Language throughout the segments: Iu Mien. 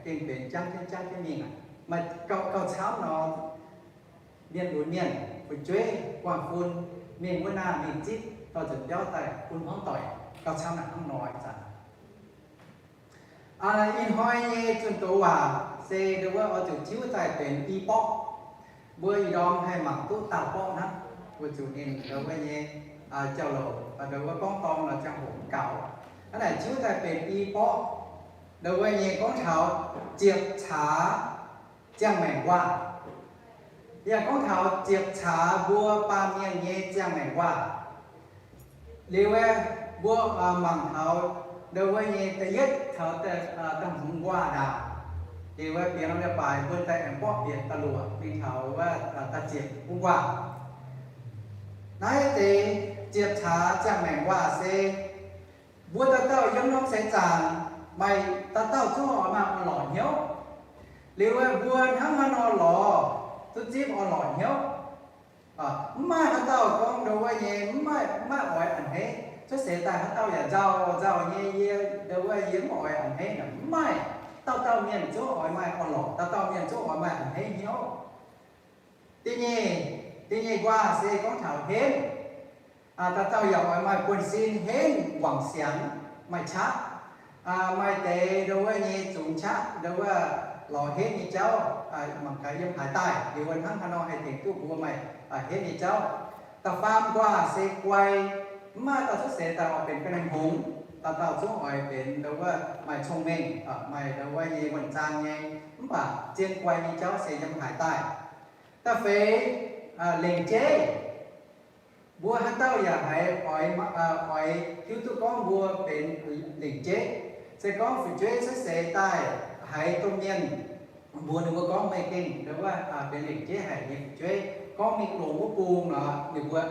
gengh benx jangv jienv jangv jienv mingh aqv. Maaih gauh, gauh camv nor, mienh lunx mienh, fu'jueiv guangc fun, mingh wuov naah mingh zipv, dorh nzunc biauv daaih bun hmuangv doic, gauh camv naaic hnangv nor ih zanc. Ih hnoi nyei zunh doz waac se ndon wuov oix zuqc tiuv daaih benx i borqv. Mbuo ih ndorm haih mangc duqv daauh borqv hnangv, weic zuqc ninh ndon wuov nyei jauv-louc ndon wuov gorngv dorng nor ziangh hoc mv gaux. Hnangv naaic tiuv daaih benx i borqv, ndon wuov nyei gorngv taux ziepc caax ziangh maengc waac. Yaac gorngv taux ziepc caax mbuo baamh mienh nyei ziangh maengc waac. Liuz aeqv, mbuo mangc taux ndon wuov nyei da'yietv taux da'hmz waac ndaangc. Liuz aeqv, bieqc norm leiz-baaix mbuo daaih aengx borqv bieqc da'luoqc mingh taux wuov da'ziepc bung waac. Naaiv deix ziepc caax ziangh maengc waac se mbuo dauh dauh yiem norm seix zaangc maaih dauh dauh zungv oix maaih orn-lorqc hnyouv. Liuz aeqv, mbuo hnangv haaix nor lorz duqv zipv orn-lorqc hnyouv? Mv maaih haaix dauh gorngv ndon wuov nyei mv maaih, mv maaih oix a'hneiv. Cuotv seix daaih haaix dauh yaac nzauh nzauh nyei, yie ndon wuov yie mv oix a'hneiv naaic mv maaih. Dauh dauh mienh zungv oix maaih orn-lorqc, dauh dauh mienh zungv oix maaih a'hneiv hnyouv. Da'nyeic, da'nyeic waac se gorngv taux henv. Dauh dauh yaac oix maaih buonv-sin henv wangc siangx, maaih qaqv. Maaih deix ndon wuov nyei zungx qaqv ndon wuov lorz henv nyei jauv, mangc gaax yiem haaix daaih, liuz wuov hnangv haaix nor haih tengx duqv mbuo maaih henv nyei jauv. Da'faam waac se guai. Mv maaih dauh cuotv seix daaih oix benx ga'naaiv hngongx, dauh dauh zungv oix benx ndon wuov maaih cong-mengh, maaih ndon wuov nyei wuonh zaang nyei, mv baac zien guai nyei jauv se yiem haaix daaih. Da'feix, lengc jeiv. Mbuo haaix dauh yaac haiz oix, oix hiuv duqv gorngv mbuo benx lengc jeiv. Se gorngv fu'jueiv cuotv seix daaih haiz domh mienh mbuox ninh mbuo gorngv meih gengh ndon wuov benx lengc jeiv haic nyei fu'jueiv, gorngv mingh longc wuov bung nor, ninh mbuo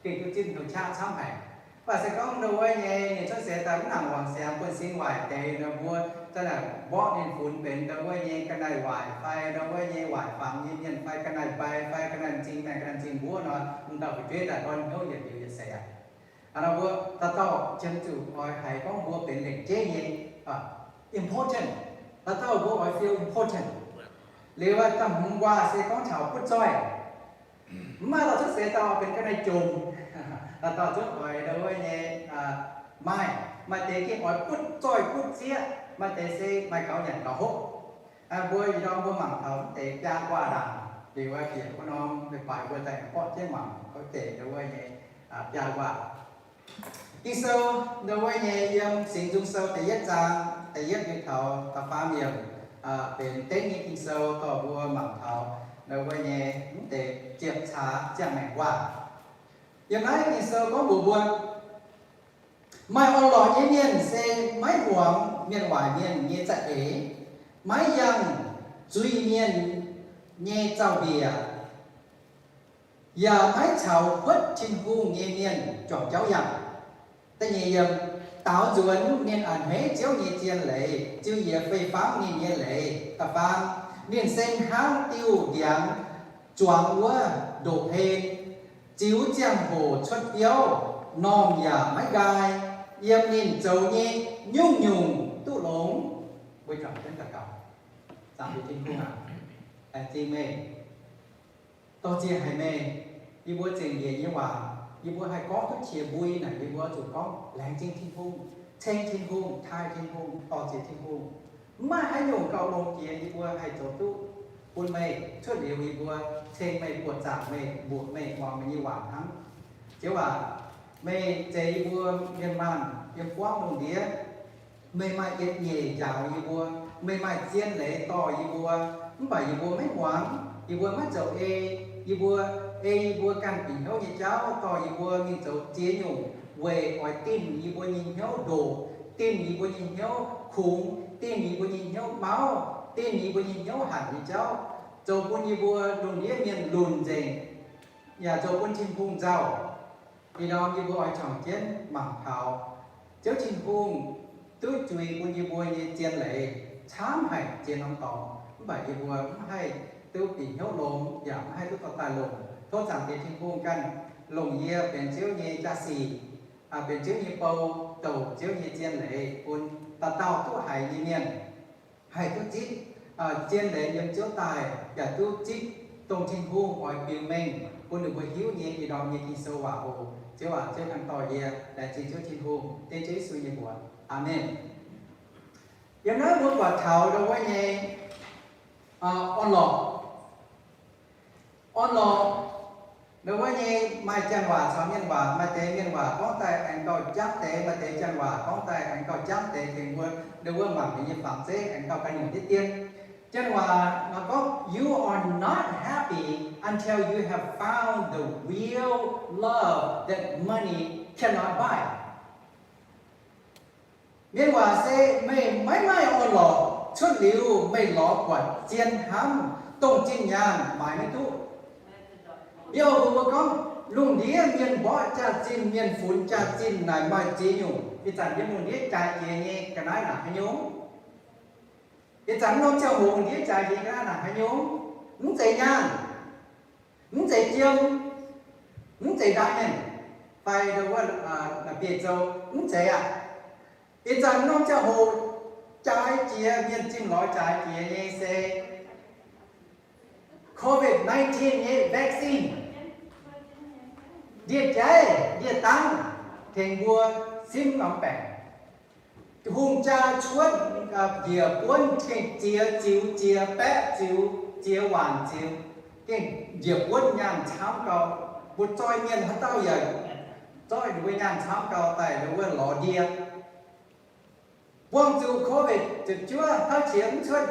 gengh duqv zipv hnyouv qaqv camv haic. Mv baac se gorngv ndon wuov nyei ninh cuotv seix daaih mv nangc wangc siangx, buonv-sin waaic deix nor, mbuo za'naaic mborqv ninh funx benx ndon wuov nyei ga'naaiv waaic fai ndon wuov nyei waaic fangx nyei mienh fai ga'naaiv mbai fai ga'naaiv m'zing maengh ga'naaiv m'zing mbuov nor, m'dauh fu'jueiv daaih ndortv hnyouv yietc liuz yietc seix aqv. Hnangv nor mbuo dauh dauh qiemx zuqc oix haiz gorngv mbuo benx lengc jeiv nyei, important. Dauh dauh mbuo oix feel important. Liuz da'hmz waac se gorngv taux butv zoih. Mv maaih dauh cuotv seix daaih benx ga'naaiv jomc. Dauh dauh zungv oix ndon wuov nyei maaih, maaih deix gengh oix butv zoih butv zieqv, maaih deix se maaih gaux nyanc gaux hopv. Mbuo ih ndorm mbuo mangc taux mv deix biaa waac ndaangc, liuz bieqc wuov norm leiz-baaix mbuo daaih borqv jienv mangc gorngv deix ndon wuov nyei biaa waac. Ging-Sou ndon wuov nyei yiem Singx Nzung Sou da'yietv zaang da'yietv mingh taux da'faam yiemc, benx dengv nyei Ging-Sou dorh mbuo mangc taux ndon wuov nyei mv deix ziepc caax ziangh maengc waac. Yiem naaiv Ging-Sou gorngv mbuox mbuo, maaih orn-lorqc nyei mienh se maiv muangx mienh waaic mienh nyei za'eix, maiv yangh zuiz-mienh nyei zaux-mbiec, yaac maiv caux huotv Tin-Hungh nyei mienh juangc jauv yangh. Da'nyeic yiem, daaux nzuonx ninh a'hneiv Ziouv nyei zien leiz, ziux yiez fei-fangv ninh nyei leiz. Da'faam, ninh se hnangv diuh ndiangx zuangx wuov ndoqc hlen, ziux ziangh hoc cuotv biouv, normh yaac maiv nqaai. Yiem ninh zoux nyei nyungc-nyungc duqv longx. Mbuo juangc jienv daux gaux. Zaangc Diex Tin-Hungh aac, laengz zingh meih. Dorh ziex haic meih, yie mbuo zengc njiec nyei waac, yie mbuo haih gorngv duqv qiex mbui naaic, yie mbuo zuqc gorngv laengz zingh Tin-Hungh, ceng Tin-Hungh, taaih Tin-Hungh, dorh ziex Tin-Hungh. Mv maaih haaix nyungc gauh longx jiex yie mbuo haih zoux duqv bun meih cuotv liuz yie mbuo ceng meih, buoqc zaangc meih, mbuoqc meih, muangx meih nyei waac hnangv. Ziouv aac, meih zeix yie mbuo mienh maanh yiem buangv lungh ndiev. Meih maaih yietc nyeic njaaux yie mbuo. Meih maaih zien leiz dorh yie mbuo, mv baac yie mbuo maiv muangx. Yie mbuo maiv zoux ei. Yie mbuo ei yie mbuo ganh bieqc hnyouv nyei jauv dorh yie mbuo mingh zoux ziex nyungc weic oix dimh yie mbuo nyei hnyouv ndoqc, dimh yie mbuo nyei hnyouv kungx, dimh yie mbuo nyei hnyouv mauv, dimh yie mbuo nyei hnyouv hanc nyei jauv, zoux bun yie mbuo lungh ndiev mienh lunc nzengc, yaac zoux bun Tin-Hungh nzauh. Ih ndorm yie mbuo oix juangc jienv mangc taux Ziouv Tin-Hungh duqv juix bun yie mbuo nyei zien leiz camv haic, zien norm dorngx, mv baac yie mbuo mv haih duqv bieqc hnyouv longx, yaac mv haih duqv dorh daaih longc. Tov Zaangc Diex Tin-Hungh ganh longc yie benx Ziouv nyei jaa-sic, benx Ziouv nyei bou, douc Ziouv nyei zien leiz bun dauh dauh duqv haiz nyei mienh. haih duqv zipv zien leiz yiem Ziouv daaih, yaac duqv zipv dongh Tin-Hungh oix biux mengh bun ninh mbuo hiuv nyei ih ndorm nyei Ging-Sou waac oc. Ziouv aac, Ziouv ganh dorh yie laengz zingh Ziouv Tin-Hungh, dengv Ziouv Yesu nyei mbuox. Aamen. Yiem naaiv mbuo buatc taux ndau wuov nyei orn-lorqc. Orn-lorqc, ndau wuov nyei maaih janx waac caux mienh waac, maaih deix mienh waac gorngv daaih aengx gauh jangv deix, maaih deix janx waac gorngv daaih aengx gauh jangv deix, tengx mbuo ndau wuov mangc ninh nyei fangx zeiv aengx gauh ganh nyungc diqv dien. Janx waac nor gorngv, You are not happy until you have found the real love that money cannot buy. Mienh waac se, meih maiv maaih orn-lorqc cuotv liuz meih lorz buatc zien hnamv, dongh zinh nyaanh maaiz maiv duqv. Yie oix mbuox mbuo gorngv, lungh ndiev mienh mborqv jaax-zinh, mienh funx jaax-zinh naaic maaih ziex nyungc. Ih zanc yiem lungh ndiev jaaix jiex nyei ga'naaiv naaic haaix nyungc? Ih zanc norm ziangh hoc lungh ndiev jaaix jiex ga'naaiv naaic haaix nyungc? Mv zeiz nyaanh, mv zeiz jiem, mv zeiz diamond, fai ndau wuov la'bieiv-zou, mv zeiz aqv. Ih zanc norm ziangh hoc jaaix jiex, mienh zinh lorz jaaix jiex nyei se COVID nineteen nyei vaccine. Ndie-jaiv ndie-dangv tengx mbuo simv norm baengc. Hungh jaa cuotv njiec buonv gengh ziex ziux ziex baeqv ziux ziex waanc ziux, gengh njiec buonv nyaanh camv gau. Mbuo zoih mienh haaix dauh yaac zoih ninh mbuo nyaanh camv gau daaih ndau wuov lorz ndie. Buangh zuqc COVID ziepc juov hnangv qiex mv cuotv,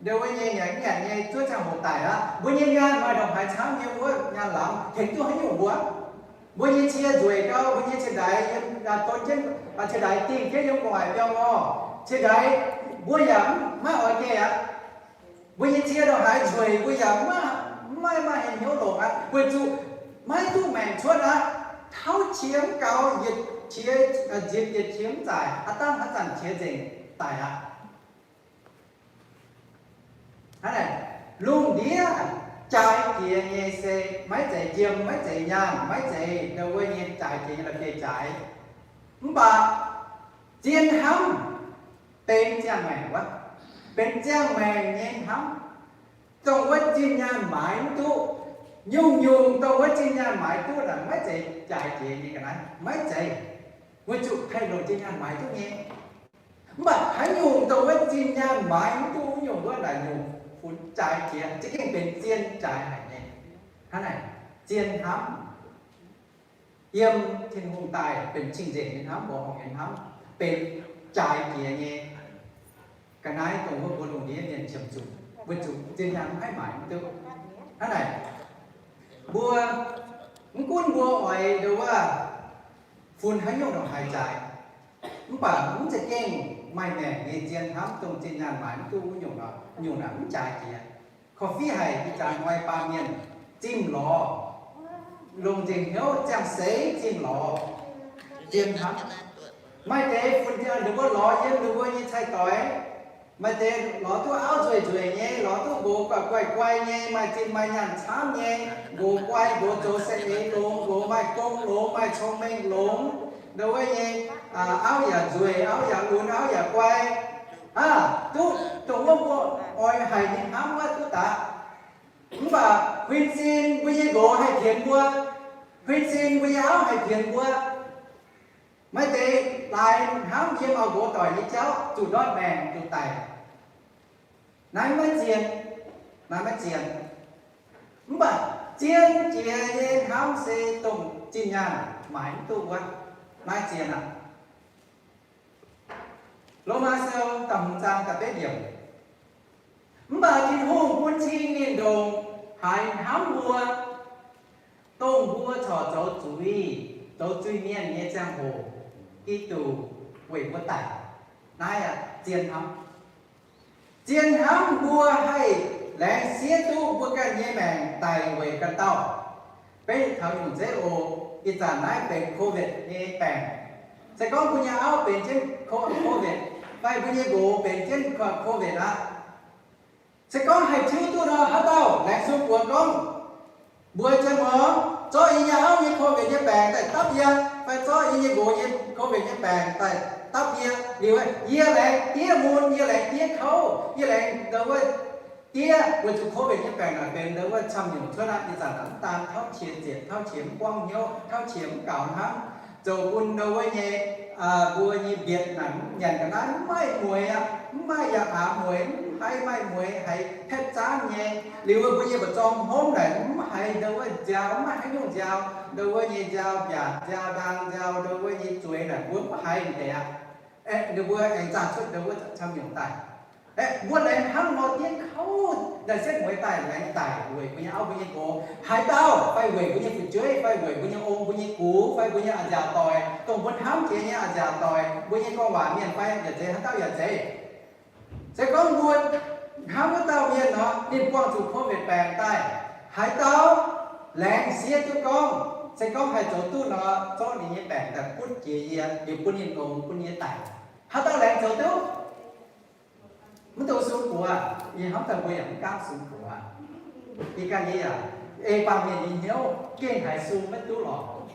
ndau wuov nyei nyanc nyanc nyei zuov ziangh hoc daic aqv. Mbuo nyei nyaanh maaih ndongc haaix camv nyei wuov nyaanh lamz tengx duqv haaix nyungc mbuo? Mbuo nyei cie nzueic gau, mbuo nyei cie ndaix yiem don jienv, cie ndaix dingh jienv yiem gu'nguaaic biauv orv. Cie ndaix mbuo yaac maiv oix geh aqv. Mbuo nyei cie ndongc haaix nzueic mbuo yaac maiv maaih hnyouv longc aqv, weic zuqc maiv duqv maengc cuotv aqv. Tauv qiex mv gaux, yietc qiex nzipc, yietc qiex mv zaaic, aav dangh haaix zanc qiex nzengc daic aqv. Hnangv naaic, lungh ndiev jaaix jiex nyei se maiv zeiz jiem, maiv zeiz nyaanh, maiv zeiz ndau wuov nyei jaaix jiex nyei la'bieiv-jaaix. Mv baac zien hnamv benx ziangh maengc wuov, benx ziangh maengc nyei hnamv. Dongh wuov zinh nyaanh maaiz mv duqv. Nyungc-nyungc dongh wuov zinh nyaanh maaiz duqv naaic maiv zeiz jaaix jiex nyei ga'naaiv, maiv zeiz. Weic zuqc haih longc zinh nyaanh maaiz duqv nyei. Mv baac haaix nyungc dongh wuov zinh nyaanh maaiz mv duqv nyungc wuov naaic nyungc funx jaaix jiex, za'gengh benx zien jaaix haic nyei. Hnangv naaic, zien hnamv yiem Tin-Hungh daaih benx cing-nzengc nyei hnamv, mbuoqc horngc nyei hnamv, benx jaaix jiex nyei ga'naaiv dongh wuov mbuo lungh ndiev mienh qiemx zuqc, weic zuqc zinh nyaanh maiv maaiz mv duqv. Hnangv naaic, mbuo mv gunv mbuo oix ndau wuov funx haaix nyungc ndongc haaix jaaix, mv baac mv za'gengh maaih maengc nyei zien hnamv dongh zinh nyaanh maaiz mv duqv wuov nyungc, nyungc naaic mv jaaix jiex. Korv-fiqv haic, ih zanc oix baamh mienh zimh lorz, longc nzengc hnyouv ziangh seix zimh lorz zien hnamv. Maaih deix funx ninh mbuo lorz yiem ninh mbuo nyei cai-doix. Maaih deix lorz duqv auv nzueic nzueic nyei, lorz duqv nqox guaix guaix guai nyei, maaih zinh maaih nyaanh camv nyei, nqox guai, nqox zoux saeng-eix longx, nqox maaih gong longx, maaih cong-mengh longx, ndau wuov nyei, auv yaac nzueic, auv yaac lunx, auv yaac guai. Aa, duqv dongh wuov mbuo oix haic nyei hnamv wuov duqv daaih. Mv baac huin-sin mbuo nyei nqox haih pienx mbuo, huin-sin mbuo nyei auv haih pienx mbuo. Maaih deix laaix hnamv yiem auv-nqox doic nyei jauv zuqc ndortv maengc zuqc daic. Naaiv maiv zien, naaiv maiv zien. Mv baac zien jiex nyei hnamv se dongh zinh nyaanh maaiz mv duqv wuov, naaiv zien aqv. Lomaa Sou da'hmz zaang da'betv yiemc. Mv baac Tin-Hungh bun cing ninh ndongc haaix hnamv mbuo, dongh mbuo corc zoux zuiz, zoux zuiz-mienh nyei ziangh hoc, Giduc weic mbuo daic. Naaiv aqv, zien hnamv. Zien hnamv mbuo haih laengz siev duqv mbuo ganh nyei maengc daic weic ganh dauh. Beiv taux nyungc zeiv oc, ih zanc naaiv benx COVID nyei baengc. Se gorngv mbuo nyei auv benx jienv COVID, fai mbuo nyei nqox benx jienv COVID aqv, se gorngv haih tiuv duqv nor, haaix dauh laengz zingh buoz gorngv, mbuox jienv mbuo, zorqv yie nyei auv nyei COVID nyei baengc daaih dapv yie, fai zorqv yie nyei nqox nyei COVID nyei baengc daaih dapv yie liuz, yie laengz diev mun, yie laengz diev kouv, yie laengz ndau wuov diev weic zuqc COVID nyei baengc naaic benx ndau wuov camv nyungc cuotv aqv. Ih zanc mv daan tauv qiex ziepc, tauv qiex mv buangv hnyouv, tauv qiex mv gaux hnamv, zoux bun ndau wuov nyei, mbuo nyei mbietc naaic mv nyanc ga'naaiv, mv maaih mueiz aqv, mv maaih yaac aax mueiz, mv haih maaih mueiz, haiz petv zaanv nyei. Liuz mbuo nyei mba'zorng hmouv naaic mv haiz ndau wuov nziaaux, mv maaih haaix nyungc nziaaux, ndau wuov nyei nziaaux mbiaatc, nziaaux ndaang, nziaaux ndau wuov nyei zueiz naaic mbuo mv haiz deix aqv. Ninh mbuo aengx zaah cuotv ndau wuov camv nyungc daaih. Mbuo laengz hnangv nor diev kouv naaic setv mueiz daaih, laengz daic weic mbuo nyei auv mbuo nyei nqox, haaix dauh fai weic mbuo nyei fu'jueiv fai weic mbuo nyei ong mbuo nyei gux fai mbuo nyei a'nziaauc doic, dongh mbuo hnamv jiex nyei a'nziaauc doic, mbuo nyei gorngv waac mienh fai yaac zeiz haaix dauh yaac zeiz. Se gorngv mbuo hnamv wuov dauh mienh nor, ninh buangh zuqc COVID baengc daaih, haaix dauh laengz siev duqv gorngv, se gorngv haih zoux duqv nor, zorqv ninh nyei baengc daaih butv jiex yie, liuz bun ninh longx, bun yie daic. Haaix dauh laengz zoux duqv? Mv dungx sungx buoz. Yie hnamv daaih mbuo yaac mv gaamv sungx buoz. Yie ganh nyei yaac ei baamh mienh nyei hnyouv gengh haiz sung maiv duqv lorqc.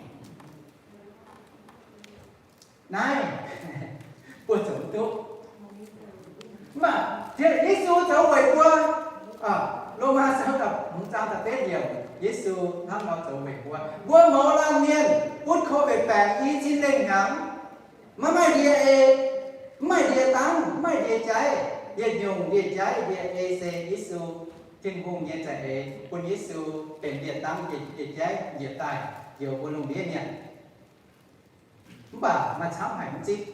Naaiv, buo zoux duqv. Mv baac Yesu zoux weic mbuo. Lomaa sou da'hmz zaang da'betv yiemc, Yesu hnangv nor zoux weic mbuo. Mbuo mouz laanh mienh butv COVID baengc i cin lengh hnyangx, maiv maaih ndie-ei, mv maaih ndie-dangv, mv maaih ndie-jaiv. Yietc nyungc ndie-jaiv ndie-ei se Yesu, Tin-Hungh nyei za'eix bun Yesu benx ndie-dangv ndie-jaiv njiec daaih njoux mbuo lungh ndiev mienh. Mv baac maaih camv haic mv zipv.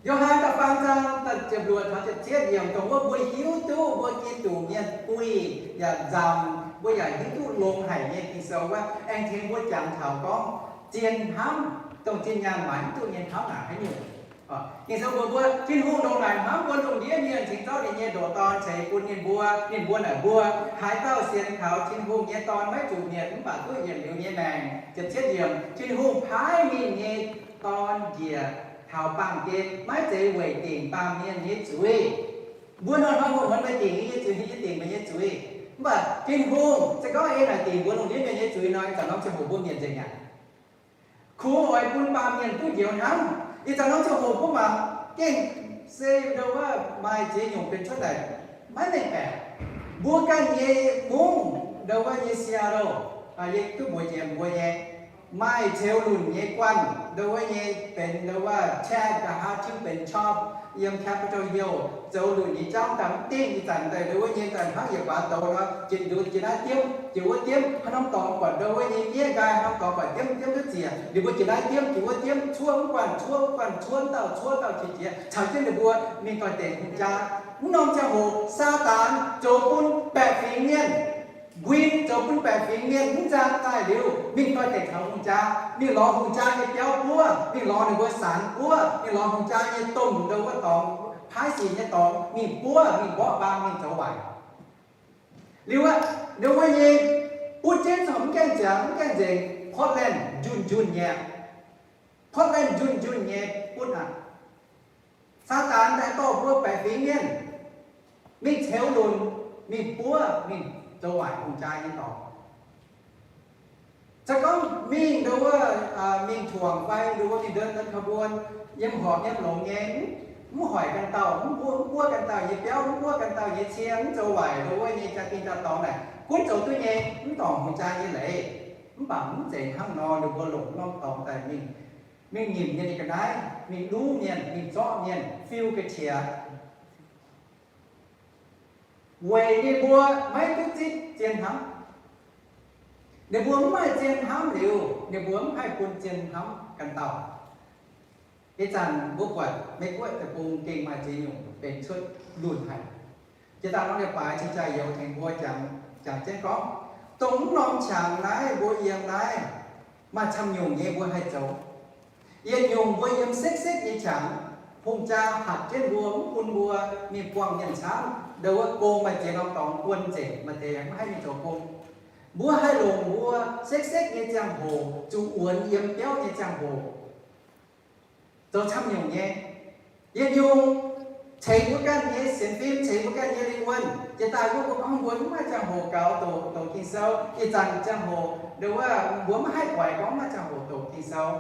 Yo^han da'faam zaang da'ziepc luoqc taux ziepc cietv yiemc dongh wuov mbuo hiuv duqv mbuo Giduc mienh buih yaac nzamc, mbuo yaac hiuv duqv longx haic nyei Ging-Sou wuov aengx tengx mbuo jangx taux gorngv zien hnamv, dongh zinh nyaanh maaiz mv duqv nyei hnamv naaic haaix nyungc. Ging-Sou mbuox mbuo, Tin-Hungh ndongc naaic hnamv mbuo lungh ndiev mienh, cingx zorqv ninh nyei ndoqc Dorn ceix bun ninh mbuo. Ninh mbuo naaic mbuo, haaix dauh sienx kaux Tin-Hungh nyei Dorn maiv zuqc mietc, mv baac duqv yietc liuz nyei maengc. Ziepc cietv yiemc, Tin-Hungh paaiv ninh nyei Dorn njiec taux baamh gen, maiv zeiz weic dingc baamh mienh nyei zuiz. Mbuo hnoi-hnoi mbuo muonz maaih dingc yie nyei zuiz, yie dingc meih nyei zuiz. Mv baac Tin-Hungh se gorngv ei naaic dingc mbuo lungh ndiev mienh nyei zuiz nor, ih zanc norm ziangh hoc mbuo mienh nzengc aqv. Kuv oix bun baamh mienh duqv njoux hnamv. Ih zanc norm ziangh hoc mbuo mangc gengh se ndau wuov maaih ziex nyungc benx cuotv daaih maiv mengh baeqc. Mbuo ganh nyei mungv ndau wuov nyei Seattle, yie duqv mbuox jiex mbuo nyei, maaih ceux lunc nyei guanh ndau wuov nyei benx ndau wuov Chad nqa'haav tiuv benx Chop, yiem Capitol Hill zoux lunc nyei jauv daaih mv dingh. Ih zanc daaih ndau wuov nyei daaih hnangv yietc baaix douz nor, jiex nduqc jiex naaiv diemv jiex wuov diemv, haaix norm dorngx buatc ndau wuov nyei miev nqaai, haaix norm dorngx buatc diemv diemv duqv ziec. Liuz mbuo jiex naaiv diemv jiex wuov diemv, cuov mv guanh cuov mv guanh, cuov dauh cuov dauh qiex jiez, caux jienv ninh mbuo mingh doix-dekc hungh jaa. Mv norm ziangh hoc Saadaan zoux bun baeqc fingx mienh, nquin zoux bun baeqc fingx mienh mv nzang daaih liuz, mingh doix-dekc taux hungh jaa, mingh lorz hungh jaa nyei biauv buov, mingh lorz ninh mbuo sanx buov, mingh lorz hungh jaa nyei domh ndau wuov dorngx paaiv sic nyei dorngx mingh buov, mingh mborqv mbaang, mingh zoux waaic. Liuz aqv, ninh wuov nyei butv jienv corc mv gaengh ziangx mv gaengh nzengc, Portland njunh njunh nyei. Portland njunh njunh nyei butv aqv. Saadaan daaih dorh mbuo baeqc fingx mienh mingh ceux lunc, mingh buov, mingh zoux waaic hungh jaa nyei dorngx. Se gorngv mingh ndau wuov, mingh tuangc fai ndau wuov mingh ndon ndon ขบวน, yiem horpc yiem longx nyei, mv hoic ganh dauh, mv buov, mv buov ganh dauh nyei biauv, mv buov ganh dauh nyei cie, mv zoux waaic ndau wuov nyei jaa-dingh jaa-dorngx naaic, gunv zoux duqv nyei, mv dorngc hungh jaa nyei leiz. Mv baac mv zeiz hnangv nor, ninh mbuo longc norm dorngx daaih mingh, mingh nyimc mienh nyei ga'naaiv, mingh luv mienh, mingh zorqv mienh, fiu ga'qiex. Weic ninh mbuo maiv duqv zipv zien hnamv. Ninh mbuo mv maaih zien hnamv liuz, ninh mbuo mv haih bun zien hnamv ganh dauh. Ih zanc mbuo buatc Meiv Guoqv deic-bung gengh maaih ziex nyungc benx cuotv lunh haic. Jiex daaih norm leiz-baaix cing-jaa-youz tengx mbuo jangx, jangx jienv gorngv, dongh mv norm qangx naaiv mbuo yiem naaiv, maaih camv nyungc nyei mbuo haih zoux. Yietc nyungc mbuo yiem sekv-sekv nyei qangx, hungh jaa hatc jienv mbuo, mv bun mbuo mingh buangh mienh camv, ndau wuov gong maaih ziex norm dorngx buon nzengc, maaih deix mv haih mingh zoux gong. Mbuo haih longc mbuo sekv-sekv nyei ziangh hoc, zuqc wuonx yiem biauv nyei ziangh hoc, zoux camv nyungc nyei. Yietc nyungc ceix mbuo ganh nyei sienx fim, ceix mbuo ganh nyei lingh wuonh. Jiex daaih wuov mbuo gorngv mbuo mv maaih ziangh hoc gaux doqc, doqc Ging-Sou. Ih zanc ziangh hoc ndau wuov mbuo mv haih guaix gorngv mv maaih ziangh hoc doqc Ging-Sou.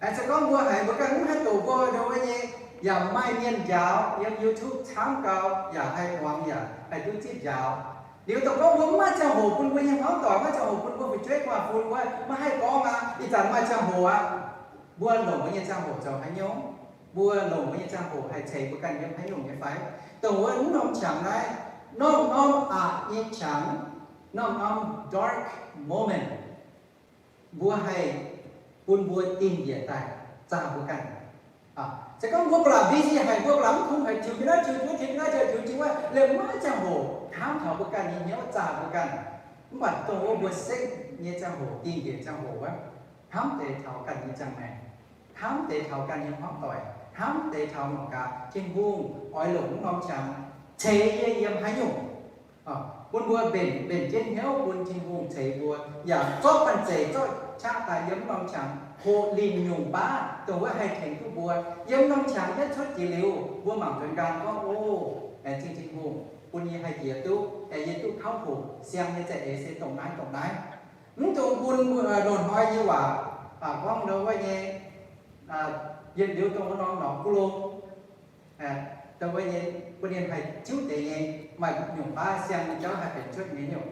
Aengx se gorngv mbuo haiz mbuo ganh mv haih doqc mbuo ndo wuov nyei, yaac maaih mienh njaaux yiem YouTube camv gau, yaac haih muangx yaac haih duqv zipv njaaux. Liuz dongh gorngv mbuo mv maaih ziangh hoc bun mbuo nyei hmuangv doic, mv maaih ziangh hoc bun mbuo fu'jueiv gu'nguaaz-fun wuov, maiv haih gorngv aqv. Ih zanc maaih ziangh hoc aqv. Mbuo longc mbuo nyei ziangh hoc zoux haaix nyungc? Mbuo longc mbuo nyei ziangh hoc haih ceix mbuo ganh yiem haaix nyungc nyei fai? Dongh wuov norm qangx naaiv, norm-norm aqc nyei qangx, norm-norm dark moment, mbuo haih bun mbuo dingh njiec daaih zaah mbuo ganh. Se gorngv mbuo ba'laqc busy haic, mbuo ba'laqc mv kungx haic, tiux jienv naaiv tiux jienv wuov, tiux jienv naaiv tiux jienv wuov, liemh maiv ziangh hoc hnamv taux mbuo ganh nyei hnyouv zaah mbuo ganh. Mv baac dongh wuov mbuo sekv nyei ziangh hoc, dingh njiec ziangh hoc wuov, hnamv deix taux ganh nyei ziangh maengc, hnamv deix taux ganh nyei hmuangv doic, hnamv deix taux mangc gaax Tin-Hungh oix longc mv norm qangx ceix yie yiem haaix nyungc. Bun mbuo mbenc, mbenc jienv hnyouv bun Tin-Hungh ceix mbuo, yaac zorqv banh zeic zorqv qaqv daaih yiem mv norm qangx hoqc linh nyungc baav dongh wuov haih tengx duqv mbuo. Yiem mv norm qangx yietv cuotv jiex liuz, mbuo mangc nzuonx nqaang gorngv, O, aengx cing Tin-Hungh bun yie haih jiex duqv, aengx yie duqv kauv hoqc siang nyei za'eix se dongh naaiv dongh naaiv. Mv dungx bun loz-hnoi nyei waac gorngv ndo wuov nyei, yietc liuz dongh wuov norm norqc guv longx, ndo wuov nyei bun ninh haih tiuv deix nyei, maaih nyungc baav siang nyei jauv haih benx cuotv nyei nyungc.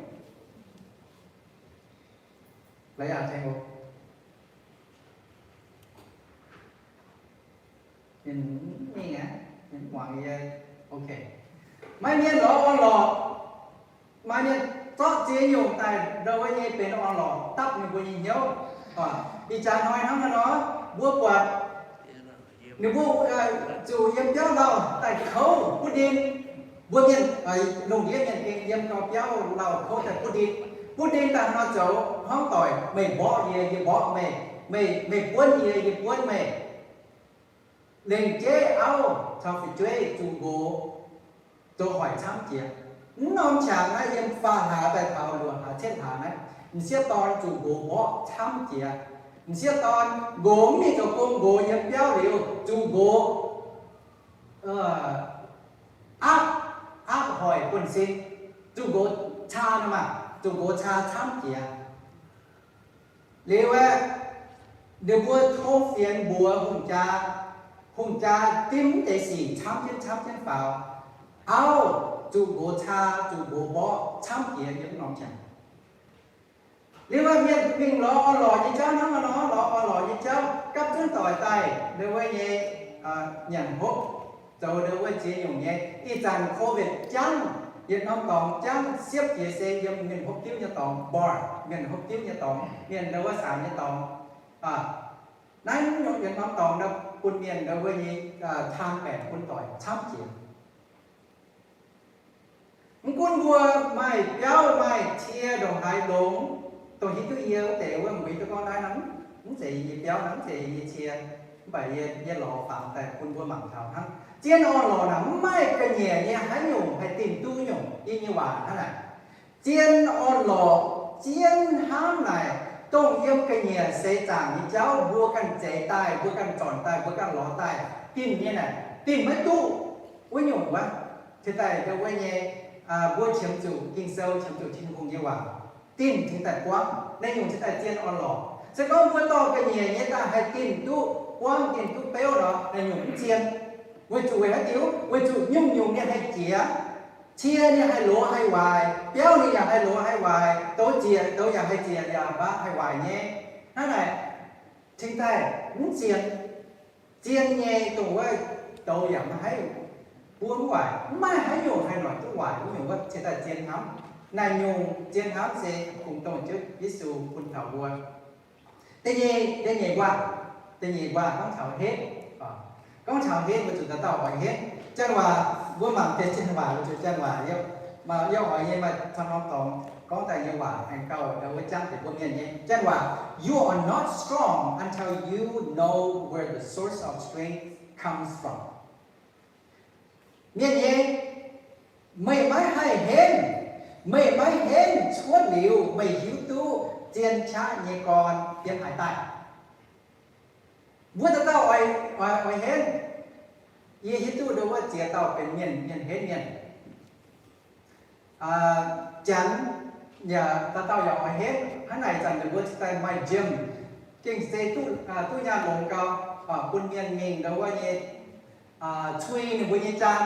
Laaix yaac tengx oc. Ninh mv mingh aqv, ninh mv muangx yie. Ok. Maaih mienh lorz orn-lorqc, maaih mienh zorqv ziex nyungc daaih ndo wuov nyei benx orn-lorqc dapv ninh mbuo nyei hnyouv. Ih jaax hnoi hnangv naaiv nor, mbuo buatc ninh mbuo zuqc yiem biauv lauh daaih kouv butv ndin. Mbuo mienh, lungh ndiev mienh gengh yiem gau biauv lauh kouv daaih butv ndin. Butv ndin daaih nor zoux hmuangv doic, meih mborqv yie, yie mborqv meih, meih, meih buonv yie, yie buonv meih. Lengc jeiv auv caux fu'jueiv zuqc nqox, zoux hoic camv jiex. Mv norm qangx naaiv yiem faam hlaax daaih taux luoqc hlaax, cietv hlaax naaiv, m'sieqv dorn zuqc nqox mborqv camv jiex. M'sieqv dorn nqox mv mingh zoux gong, nqox yiem biauv liuz zuqc nqox aapv, aapv hoic buonv-sin, zuqc nqox caa nor maah, zuqc nqox caa camv jiex. Liuz aeqv, ninh mbuo tov fienx mbuox hungh jaa, hungh jaa dimv deix sic camv jienv camv jienv faaux. Auv zuqc nqox caa, zuqc nqox mborqv camv jiex yiem norm qangx. Liuz aeqv, mienh mingh lorz orn-lorqc nyei jauv hnangv nor, lorz orn-lorqc nyei jauv gapv zunv doic daaih ndo wuov nyei nyanc hopv, zoux ndo wuov ziex nyungc nyei. Ih zanc COVID jangv, yietc norm dorngx jangv siepv jiex se yiem mienh hopv diuv nyei dorngx, bar, mienh hopv diuv nyei dorngx, mienh ndo wuov saanx nyei dorngx. Naaiv nyungc yietc norm dorngx bun mienh ndo wuov nyei taan baengc bun doic camv jiex. Mv gunv mbuo maaih biauv maaih cie ndongc haaix longx, dongh hiuv duqv yie wuov deix wuov mueiz duqv gorngv naaiv nor, mv zeiz yie nyei biauv nor, mv zeiz yie nyei cie, mv baac yie, yie lorz fangx daaih bun mbuo mangc taux hnangv. Zien orn-lorqc naaic mv maaih ga'nyiec nyei haaix nyungc haih dinh duqv nyungc yie nyei waac hnangv naaic. Zien orn-lorqc, zien hnamv naaic, dongh yiem ga'nyiec seix zaangc nyei jauv mbuo ganh zeix daaih, mbuo ganh zornc daaih, mbuo ganh lorz daaih, dinh nyei naaic, dinh maiv duqv wuov nyungc wuov. Cingx daaih ndo wuov nyei, mbuo qiemx zuqc Ging-Sou, qiemx zuqc Tin-Hungh nyei waac, dinh cingx daaih buangv, naaiv nyungc cingx daaih zien orn-lorqc. Se gorngv mbuo dorh ga'nyiec nyei daaih haih dinh duqv buangv, dinh duqv beuv nor, naaiv nyungc mv zien. Weic zuqc weic haaix diuc? Weic zuqc nyungc-nyungc ninh haih jiex. Cie ninh haih loz haih waaic, biauv ninh yaac haih loz haih waaic, douz ziec douz yaac haih ziec yaac mbaav haih waaic nyei. Hnangv naaic, cingx daaih mv zien. Zien nyei dongh wuov douz yaac maiv haih buov mv waaic, mv maaih haaix nyungc haih noic duqv waaic wuov nyungc wuov cingx daaih zien hnamv. Naaiv nyungc zien hnamv se kungx dongh Ziouv Yesu bun taux mbuo. Da'nyeic, da'nyeic waac, da'nyeic waac gorngv taux henv. Gorngv taux henv, mbuo zuqc dauh dauh oix henv. Janx waac, mbuo mangc deix janx waac, mbuo zuqc janx waac, yie oix nyei maaih camv norm dorngx gorngv daaih nyei waac aengx gauh ndo wuov jangv deix mbuo mienh nyei. Janx waac, you are not strong until you know where the source of strength comes from. Mienh nyei, meih maiv haih henv, meih maiv henv cuotv liuz meih hiuv duqv zien qaqv nyei gorn yiem haaix daaih. Mbuo dauh dauh oix, oix, oix henv. Yie hiuv duqv ndo wuov ziex dauh benx mienh, mienh henv mienh. Janx yaac dauh dauh yaac oix henv. Hnangv naaic zanc ninh mbuo cingx daaih maaih gym. gengh se duqv, duqv nyaanh longx gau, bun mienh mingh ndau wuov nyei cui ninh mbuo nyei jaan,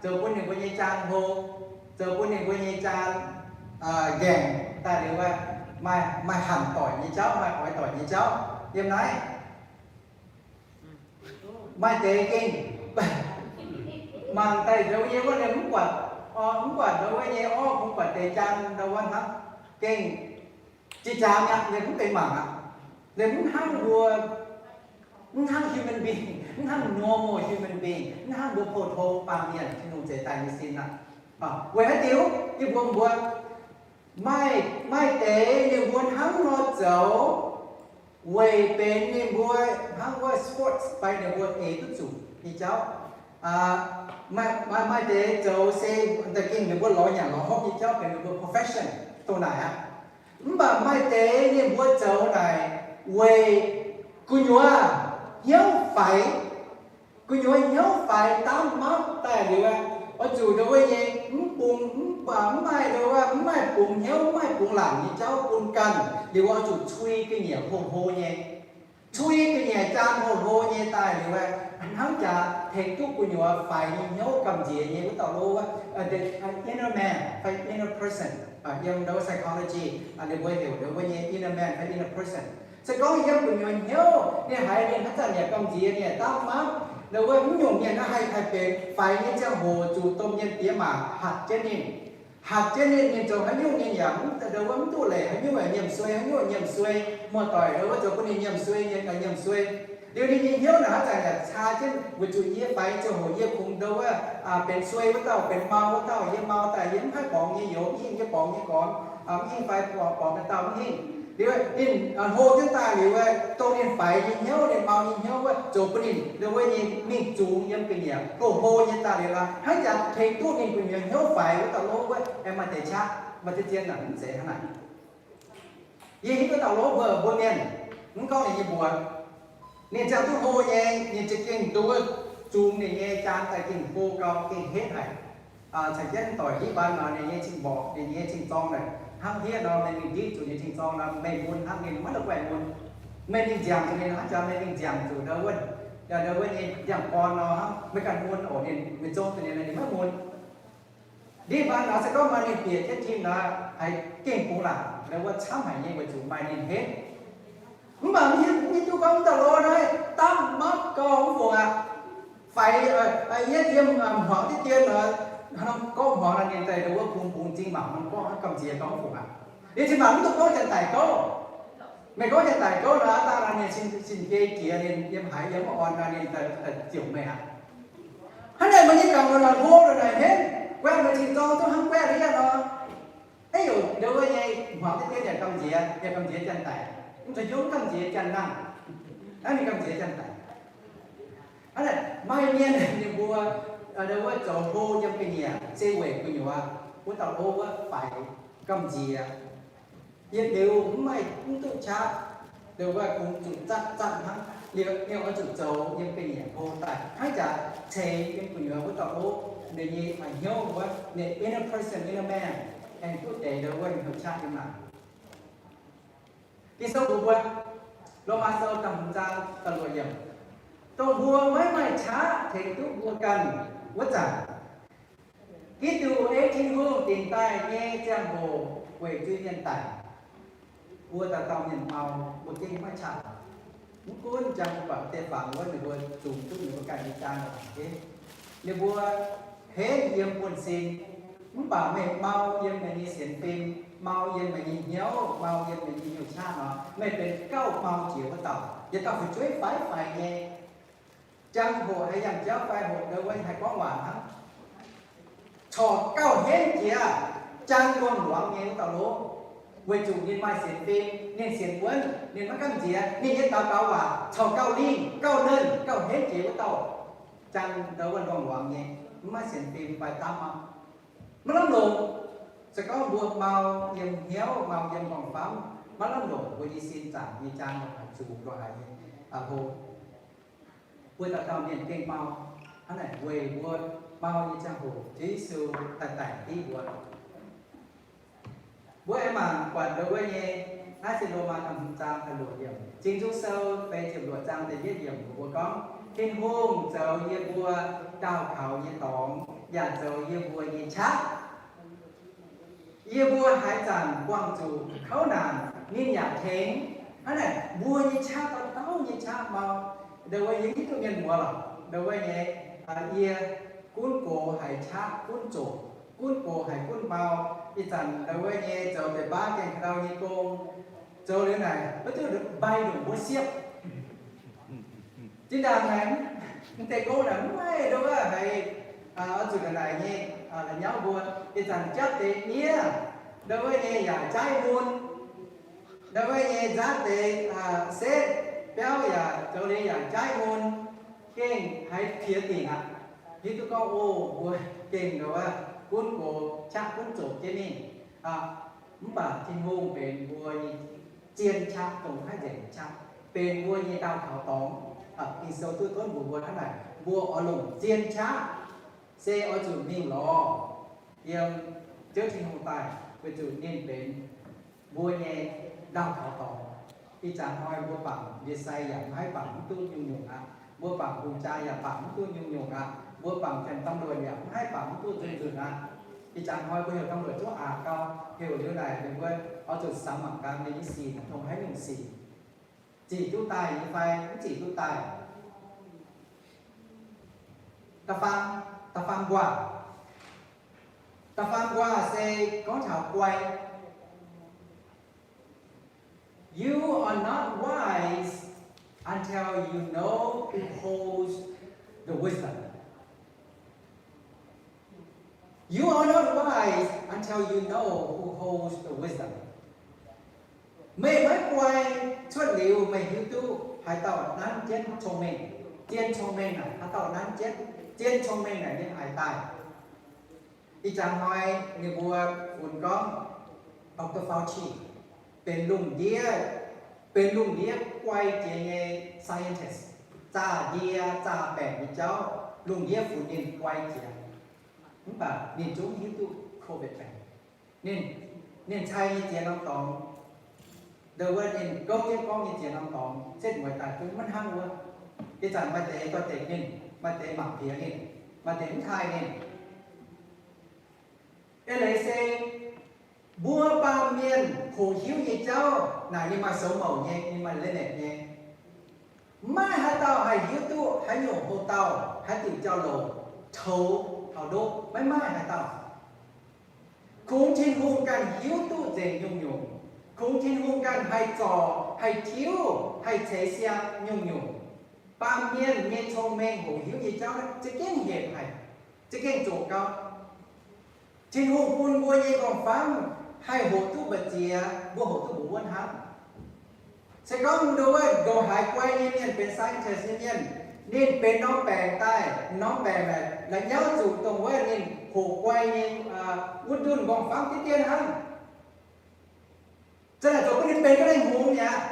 zoux bun ninh mbuo nyei jaan hlo, zoux bun ninh mbuo nyei jaan nqaengc daaih liuz, maaih hanc doic nyei jauv, maaih oix doic nyei jauv yiem naaiv. Maaih deix gengh mangc daaih ndau wuov nyei wuov, ninh mv buatc, mv buatc ndau wuov nyei orv, mv buatc deix jaan ndau wuov hnangv, gengh jiex jaax mi'aqv, ninh mv benx mangc aqv. Ninh mv hnangv mbuo, mv hnangv human being, mv hnangv normal human being, mv hnangv mbuo pou-tong baamh mienh, Tin-Hungh zeix daaih nyei sin aqv. Weic haaix diuc? Yie mbuox mbuo, maaih, maaih deix ninh mbuo hnangv nor zoux weic benx ninh mbuo hnangv wuov sports fai ninh mbuo eix duqv zuqc nyei jauv. Maaih, maaih deix zoux se da'gengh ninh mbuo lorz nyanc lorz hopv nyei jauv benx ninh mbuo profession dongh naaic aqv. Mv baac maaih deix ninh mbuo zoux naaic weic gu'nyuoz hnyouv faix. Gu'nyuoz hnyouv faix daamv mapv daaih liuz, oix zuqc ndau wuov nyei mv bung, mv baac mv maaih ndau wuov, mv maaih bungx hnyouv, mv maaih bungx laangc nyei jauv bun ganh liuz, oix zuqc cui ga'nyiec hlo hlo nyei. Cui ga'nyiec jaan hlo hlo nyei daaih liuz, hnangv jaax tengx duqv gu'nyuoz faix nyei hnyouv gamh nziex nyei wuov dauh lo wuov, inner man fai inner person, yiem ndau psychology ninh mbuo heuc ndau wuov nyei inner man fai inner person. Se gorngv yiem gu'nyuoz hnyouv ninh haiz ninh haaix zanc yaac gamh nziex, ninh yaac daamv mapv, ndau wuov mv nyungc mienh naaiv haih, haih benx faix nyei ziangh hoc zuqc domh mienh diex maac hatc jienv ninh. Hatc jienv ninh, ninh zoux haaix nyungc ninh yaac ndau wuov mv duqv leiz, haaix nyungc yaac nyiemc suei, haaix nyungc yaac nyiemc suei. Muoz-doic ndau wuov zoux bun ninh nyiemc suei nyei, yaac nyiemc suei. Liuz ninh nyei hnyouv naaic haaix zanc yaac caa jienv weic zuqc yie faix ziangh hoc yie kungx ndau wuov benx suei wuov dauh, benx mau wuov dauh. Yie mau daaih yie mv haih borngz yie youz, mv hingh yie borngz yie gormx, mv hingh fai borngz, borngz daaih dauh mv hingh. Liuz ninh hlo jienv daaih liuz, dongh ninh faix nyei hnyouv, ninh mau nyei hnyouv wuov, zoux bun ninh ndau wuov nyei mingh zungx yiem ga'nyiec hlo hlo nyei daaih liuz, hnangv jaax tengx duqv ninh gu'nyuoz hnyouv faix wuov dauh lo wuov, aengx maaih deix qaqv maaih deix zien naaic mv zeiz hnangv naaic. Yie hiuv duqv dauh lo mbuo, mbuo mienh, mv gorngv ninh nyei mbuox, ninh ziangh duqv hlo nyei, ninh za'gengh ndau wuov zungx ninh nyei jaan daaih gengh hlo gau, gengh henv haic. Caux jienv doic hiuv baan nor, ninh nyei cing-mborqc, ninh nyei cing-zorng naaic hnangv hiev nor, meih mingh ndiqv zuqc ninh cing-zorng nor, meih mun hnangv ninh maiv la'guaih mun. Meih mingh nziangc zuqc ninh hnangv jaax, meih mingh nziangc zuqc ndau wuov, ndau wuov nyei ndiangx-gorn nor hnangv, meih ganh mun oc, ninh, meih zong zuqc ninh, ninh maiv mun. Ndiev baan nor se gorngv maaih ninh bieqc jienv tim nor, haiz gengh bungx laangc, ndau wuov camv haic nyei weic zuqc maaih ninh henv. Mv baac mv hiuv duqv gorngv dauh lo naaiv daamv mapv gau mv fungc aqv. Faix, yietv yiem hmuangx diqv dien nor, gorngv hmuangx nor ninh daaih ndau wuov bungx bungx zingh mangc nor gorngv gamh nziex gau mv fungc aqv. Liuz zinh mangc mv duqv gorngv janx-daic gouv. Meih gorngv janx-daic gouv nor, aav dangh nor ninh sin, sin-biei jiex, ninh yiem haaix yiem mv orn nor ninh daaih ziouc meih aqv. Hnangv naaic meih nyei gangc nor, hlo nor naaic henv, guaeqv meih cing-zorng duqv hnangv guaeqv yieqv nor. Aav, ndau wuov nyei hmuangx diqv dien yaac gamh nziex, yaac gamh nziex janx-daic. Mv zuqc hnyouv mv gamh nziex janx-nangh. Naaiv mingh gamh nziex janx-daic. Hnangv naaic maaih mienh ninh mbuo ndau wuov zoux hlo yiem ga'nyiec se weic gu'nyuoz wuov dauh hlo wuov faix gamh nziex. Yietc liuz mv maaih, mv duqv qaqv, ndau wuov kungx zuqc zatv zatv hnangv. Liuz ninh oix zuqc zoux yiem ga'nyiec hlo daaih hnangv jaax ceix yiem gu'nyuoz wuov dauh hlo, ninh nyei hnyouv wuov, ninh inner person, inner man, aengx duqv deix ndau wuov hnyouv qaqv yiem naaic. Ging-Sou mbuox mbuo, Lomaa Sou da'hmz zaang da'luoqc yiemc, dongh mbuo maiv maaih qaqv tengx duqv mbuo ganh wuov zanc, Giduc ei Tin-Hungh dingc daaih nyei ziangh hoc weic zuiz-mienh daic, mbuo dauh dauh mienh mau, mbuo gengh maiv qaqv. Mv gunv jangx mbuo buatc deix fangx wuov, ninh mbuo zungx duqv ninh mbuo ganh nyei jaan lorqc, ninh mbuo henv yiem buonv-sin. Mv baac meih mau yiem meih nyei sienx fim, mau yiem meih nyei hnyouv, mau yiem meih nyei hnyouv qaqv nor, meih benx gauh mau jiex wuov dauh. Yietc dauh fu'jueiv faix-faix nyei, jangx hoc haaix yangh jauv fai hoc ndau wuov haih gorngv waac hnangv, corc gauh henv jiex jaan wuom-luangx nyei wuov dauh lo, weic zuqc ninh maaih sienx fim, ninh sienx wuonv, ninh maiv gamh nziex, ninh nyei daux gaux waac corc gauh lingh, gauh nernh, gauh henv jiex wuov dauh jaan ndau wuov wuom-luangx nyei, mv maaih sienx fim fai daav mau. Maiv lamh longc, se gorngv mbuo mau yiem hnyouv, mau yiem m'nqorngv-famv, maiv lamh longc mbuo nyei sin zaangc nyei jaan longc haaix zuqc, longc haaix nyei hlo. Mbuo dauh dauh mienh gengh mau. Hnangv naaic weic mbuo mau nyei ziangh hoc Ziouv Yesu daaih daic div mbuo. Mbuo aengx mangc buatc ndau wuov nyei Naaiv se Lomaa da'hmz zaang da'luoqc yiemc. Ging-Sou feix ziepc luoqc zaang da'yietv yiemc mbuox mbuo gorngv, Tin-Hungh zoux yie mbuo daauh kaux nyei dorngx, yaac zoux yie mbuo nyei qaqv. Yie mbuo haaix zanc buangh zuqc kouv naanc, ninh yaac tengx. Hnangv naaic, mbuo nyei qaqv dauh dauh nyei qaqv mau. Ndau wuov yie hiuv duqv mienh muoz lorqc, ndau wuov nyei, yie gunv gox haiz qaqv gunv zoqc, gunv gox haiz gunv mau. Ih zanc ndau wuov nyei zoux deix baav gaengh ka'ndau nyei gong, zoux liuz naaic maiv duqv mbai ndongc mbuo siepv. Zinh ndaangc naaic, mv deix gong naaic mv maaih ndau wuov haiz oix zuqc naaic nyei la'nyauv mbuo. Ih zanc japv deix miev, ndau wuov nyei yaac jaaiv mun, ndau wuov nyei nzaatv deix setv biauv yaac zoux liuz yaac jaaiv mun, gengh haiz piex dingc aqv. Hiuv duqv gorngv, o, mbuo gengh ndau wuov gunv gox qaqv gunv zoqc jienv mingh. Mv baac Tin-Hungh benx mbuo nyei zien qaqv, dongh haaix nzengc qaqv, benx mbuo nyei daauh kaux dorngx. Ging-Sou duqv tov mbuox mbuo hnangv naaic, mbuo oix longc zien qaqv se oix zuqc mingh lorz yiem Ziouv Tin-Hungh daaih, weic zuqc ninh benx mbuo nyei daauh kaux dorngx. Ih zanc hnoi mbuo bangc Ye^saa^yaa yaac maiv haih bangc mv duqv nyungc-nyungc aqv. Mbuo bangc hungh jaa yaac bangc mv duqv nyungc-nyungc aqv. Mbuo bangc janx ตำรวจ yaac maiv haih bangc mv duqv nzunc-nzunc aqv. Ih zanc hnoi mbuo heuc ตำรวจ zungv aqc gau, heuc liuz naaic ninh mbuo oix zuqc samx mangc gaax ninh nyei sic dongh haaix nyungc sic, zic duqv daaih nyei fai mv zic duqv daaih. Da'faam, da'faam nquaah. Da'faam nquaah se gorngv taux guai. You are not wise until you know who holds the wisdom. You are not wise until you know who holds the wisdom. Meih maiv guai cuotv liuz meih hiuv duqv haaix dauh nanv jienv cong-mengh. Zien cong-mengh naaic haaix dauh nanv jienv? Zien cong-mengh naaic ninh haaix daaih? Ih zanc hnoi ninh mbuo funx gorngv Doctor Fauci benx lungh ndiev, benx lungh ndiev guai jiex nyei scientist, zaah ndie zaah baengc nyei jauv, lungh ndiev funx ninh guai jiex. Mv baac ninh zungv hiuv duqv COVID baengc. Ninh, ninh cai nyei ziex norm dorngx, ndau wuov ninh gouv jienv gorngv nyei ziex norm dorngx setv mueiz daaih zungv maiv hnangv wuov. Ih zanc maaih deix dorh deix ninh, maaih deix mangc piex ninh, maaih deix mv taaih ninh. Eix leiz se mbuo baamh mienh hoqc hiuv nyei jauv naaic ninh maaih soux mouc nyei, ninh maaih limit nyei. Maiv maaih haaix dauh haih hiuv duqv haaix nyungc hoc-dauh, haaix diuc jauv-louc, toux taux ndoqv, maiv maaih haaix dauh. Kungx Tin-Hungh ganh hiuv duqv nzengc nyungc-nyungc. Kungx Tin-Hungh ganh haih zorc, haih tiuv, haih ceix siang nyungc-nyungc. Baamh mienh nyei cong-mengh hoqc hiuv nyei jauv za'gengh hepc haic, za'gengh zoqc gau. Tin-Hungh bun mbuo nyei nqorngv-famv haih hoqc duqv mbu'ziex, mbuo hoqc duqv mbu'wuonv hnangv. Se gorngv ndongc wuov ndongc haaix guai nyei mienh benx scientist nyei mienh, ninh benx norm baengc daaih, norm baengc naaic la'nyauv zuqc dongh wuov ninh hoqc guai nyei wuov ndunh nqorngv-famv diqv dien hnangv. Za'naaic zoux bun ninh benx ga'naaiv hngongx mi'aqv.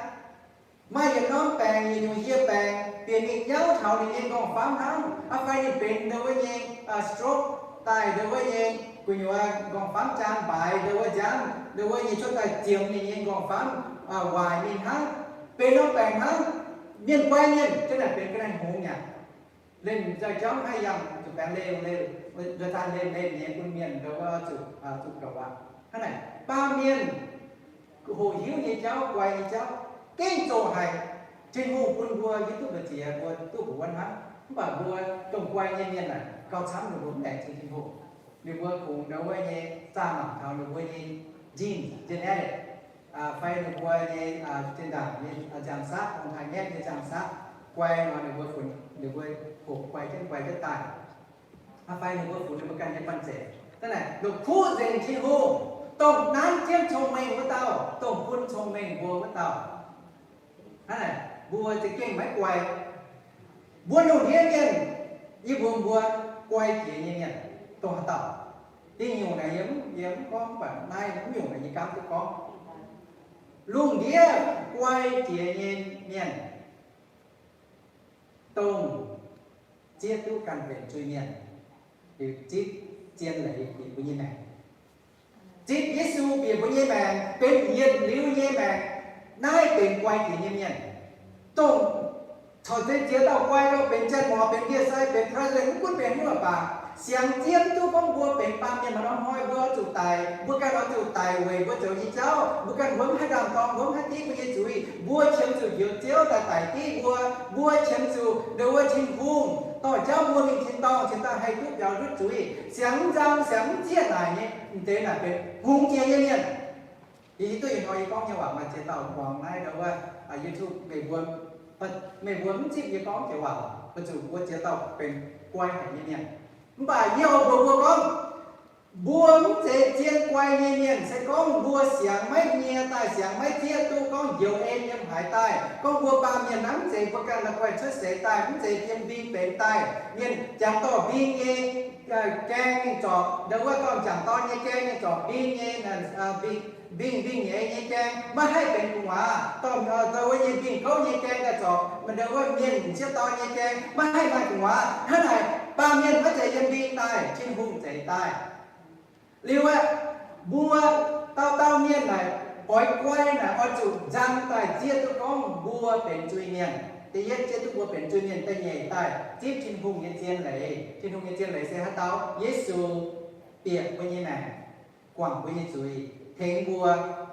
Maaih yietc norm baengc, yietc nyungc yie baengc bieqc mingh nyauv taux ninh nyei nqorngv-famv hnangv. Aa fai ninh benx ndau wuov nyei stroke daaih, ndau wuov nyei gu'nyuoz nqorngv-famv jaan mbaaix, ndau wuov nziaamv, ndau wuov nyei cuotv daaih ziemx ninh nyei nqorngv-famv waaic mingh hnangv, benx norm baengc hnangv. Mienh guai mienh za'naaic benx ga'naaiv hngongx mi'aqv. Liemh nzoih jauv maiv yangh zuqc baengx leih, leih, nzoih daaih leih, leih nyei bun mienh ndau wuov zuqc, zuqc goux aqv. Hnangv naaic baamh mienh hoqc hiuv nyei jauv, guai nyei jauv gengh zoqc haic. Tin-Hungh bun mbuo hiuv duqv mbu'ziex, mbuo duqv mbu'wuonv hnangv. Mv baac mbuo dongh guai nyei mienh naaic gauh camv, ninh mbuo mv laengz zingh Tin-Hungh. Ninh mbuo kungx ndau wuov nyei zaah mangc taux ninh mbuo nyei gene, genetic, fai ninh mbuo nyei zinh ndaangc nyei nziaamv-saqv, dongh taaix-ngaeqv nyei nziaamv-saqv guai nor, ninh mbuo funx, ninh mbuo hoqc guai jienv, guai jienv daaih. Aa fai ninh mbuo funx ninh mbuo ganh nyei banh zeic. Hnangv naaic, longc kuv nzengc Tin-Hungh, dongh nanv jienv cong-mengh wuov dauh, dongh bun cong-mengh mbuo wuov dauh. Hnangv naaic, mbuo za'gengh maiv guai. Mbuo lungh ndiev mienh, yie mbuox mbuo, guai jiex nyei mienh dongh haaix dauh? Dingh nyungc naaic yie mv, yie mv gorngv, mv baac naaiv mv nyungc naaic yie gaamv duqv gorngv. Lungh ndiev guai jiex nyei mienh dongh zieqv duqv ganh benx zuiz-mienh, liuz zipv zien leiz bieqc mbuo nyei maengc. Zipv Yesu bieqc mbuo nyei maengc, benx yietc liuz nyei maengc, Naaiv benx guai jiex nyei mienh, dongh corc zeix ziex dauh guai, benx janx-mor, benx ndie-sai, benx president, mv gunv benx haaix nyungc baac, siangx zieqv duqv gorngv mbuo benx baamh mienh maaih norm hnoi, mbuo oix zuqc daic, mbuo ganh oix zuqc daic weic mbuo zoux nyei jauv, mbuo ganh mbuo mv haih ndaam-dorng, mbuo mv haih div mbuo nyei zuiz, mbuo qiemx zuqc njoux Ziouv daaih daic div mbuo, mbuo qiemx zuqc ndo wuov Tin-Hungh dorh jauv mbuo mingh tin-dorngh, cingx daaih haih duqv biaux ndutv zuiz. Siangx mv nzang, siangx mv zieqv naaic nyei, m'deix naaic benx hungx jiex nyei mienh. Yie hiuv duqv ih hnoi yie gorngv nyei waac maaih ziex dauh muangx naaiv ndo wuov YouTube, meih mbuo, meih mbuo mv zipv yie gorngv jiex waac, weic zuqc mbuo ziex dauh benx guai haic nyei mienh. Mv baac yie oix mbuox mbuo gorngv, mbuo mv zeiz zien guai nyei mienh. Se gorngv mbuo siangx maiv nyie daaih, siangx maiv zieqv duqv gorngv njoux en yiem haaix daaih, gorngv mbuo baamh mienh naaiv mv zeiz mbuo ganh la'guaih cuotv seix daaih, mv zeiz yiem mbing benx daaih, mienh jangx dorh mbing nyei gaeng mingh zorc, ndo wuov dorh jangx dorn nyei gaeng mingh zorc mbing nyei, mbing, mbing nyeiz nyei gaeng, maiv haih benx gu'nguaaz, dorh ndo wuov nyei mbing gouv nyei gaeng daaih zorc ndo wuov mienh m'sieqv dorn nyei gaeng, maiv haih maaih gu'nguaaz. Hnangv naaic, baamh mienh maiv zeiz yiem mbing daaih, Tin-Hungh zeix daaih. Liuz aeqv, mbuo dauh dauh mienh naaic, oix guai naaic oix zuqc nzang daaih zieqv duqv gorngv mbuo benx zuiz-mienh. Da'yietv, zieqv duqv mbuo benx zuiz-mienh. Da'nyeic, daaih zipv Tin-Hungh nyei zien leiz. Tin-Hungh nyei zien leiz se haaix dauh? Yesu bieqc mbuo nyei maengc, guangc mbuo nyei zuiz, tengx mbuo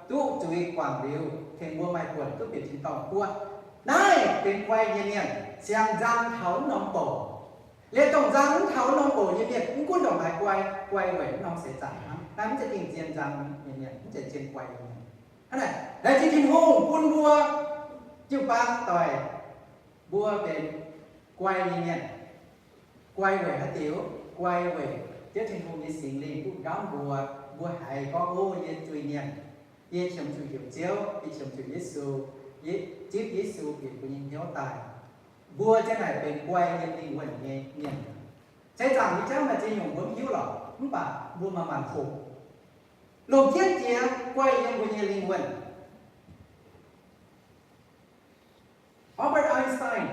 duqv zuiz guangc liuz, tengx mbuo maaih buonc duqv bieqc tin-dorngh guoqv. Naaiv benx guai nyei mienh, siang-nzang taux mv norm bouc. Liuz dongh nzang mv taux mv norm bouc nyei mienh, mv gunv ndongc haaix guai, guai weic mv norm seix zaangc hnangv. Naaiv mv zeiz gengh zien nzang nyei mienh, mv zeiz zien guai nyei mienh. Hnangv naaic, laengz zingh Tin-Hungh bun mbuo jiu-baang doic, mbuo benx guai nyei mienh. Guai weic haaix diuc? Guai weic Ziouv Tin-Hungh nyei Singx Lingh butv nqamv mbuo. Mbuo haiz gorngv, O, yie zuiz-mienh, yie qiemx zuqc heuc Ziouv, yie qiemx zuqc Yesu, zipv Yesu bieqc mbuo nyei hnyouv daaih. Mbuo ziang naaic benx guai yiem lingh wuonh nyei mienh. Seix zaangc nyei jauv maaih ziex nyungc mbuo mv hiuv lorqc, mv baac mbuo manc-manc hoqc. Longc jienv jiex guai yiem mbuo nyei lingh wuonh. Albert Einstein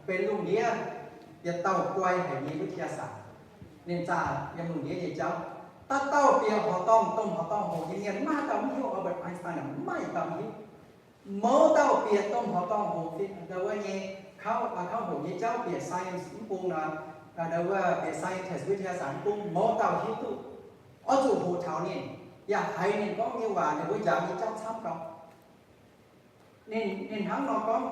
benx lungh ndiev yietc dauh guai haic nyei วิทยาศาสตร์. Ninh zaah yiem lungh ndiev nyei jauv. Dauh dauh bieqc horqc dorngh, domh horqc dorngh hoqc nyei mienh, maiv maaih dauh mv hiuv. Albert Einstein maiv maaih dauh mv hiuv. Mouz dauh bieqc domh horqc dorngh hoqc, ndo wuov nyei, kauv, kauv hoqc nyei jauv, bieqc science mv bung nor, ndo wuov bieqc scientist, วิทยาศาสตร์ mv bung, mouz dauh hiuv duqv. Oix zuqc hoqc taux ninh, yaac haiz ninh gorngv nyei waac, ninh mbuo njaaux nyei jauv camv gau. Ninh, ninh hnangv nor gorngv,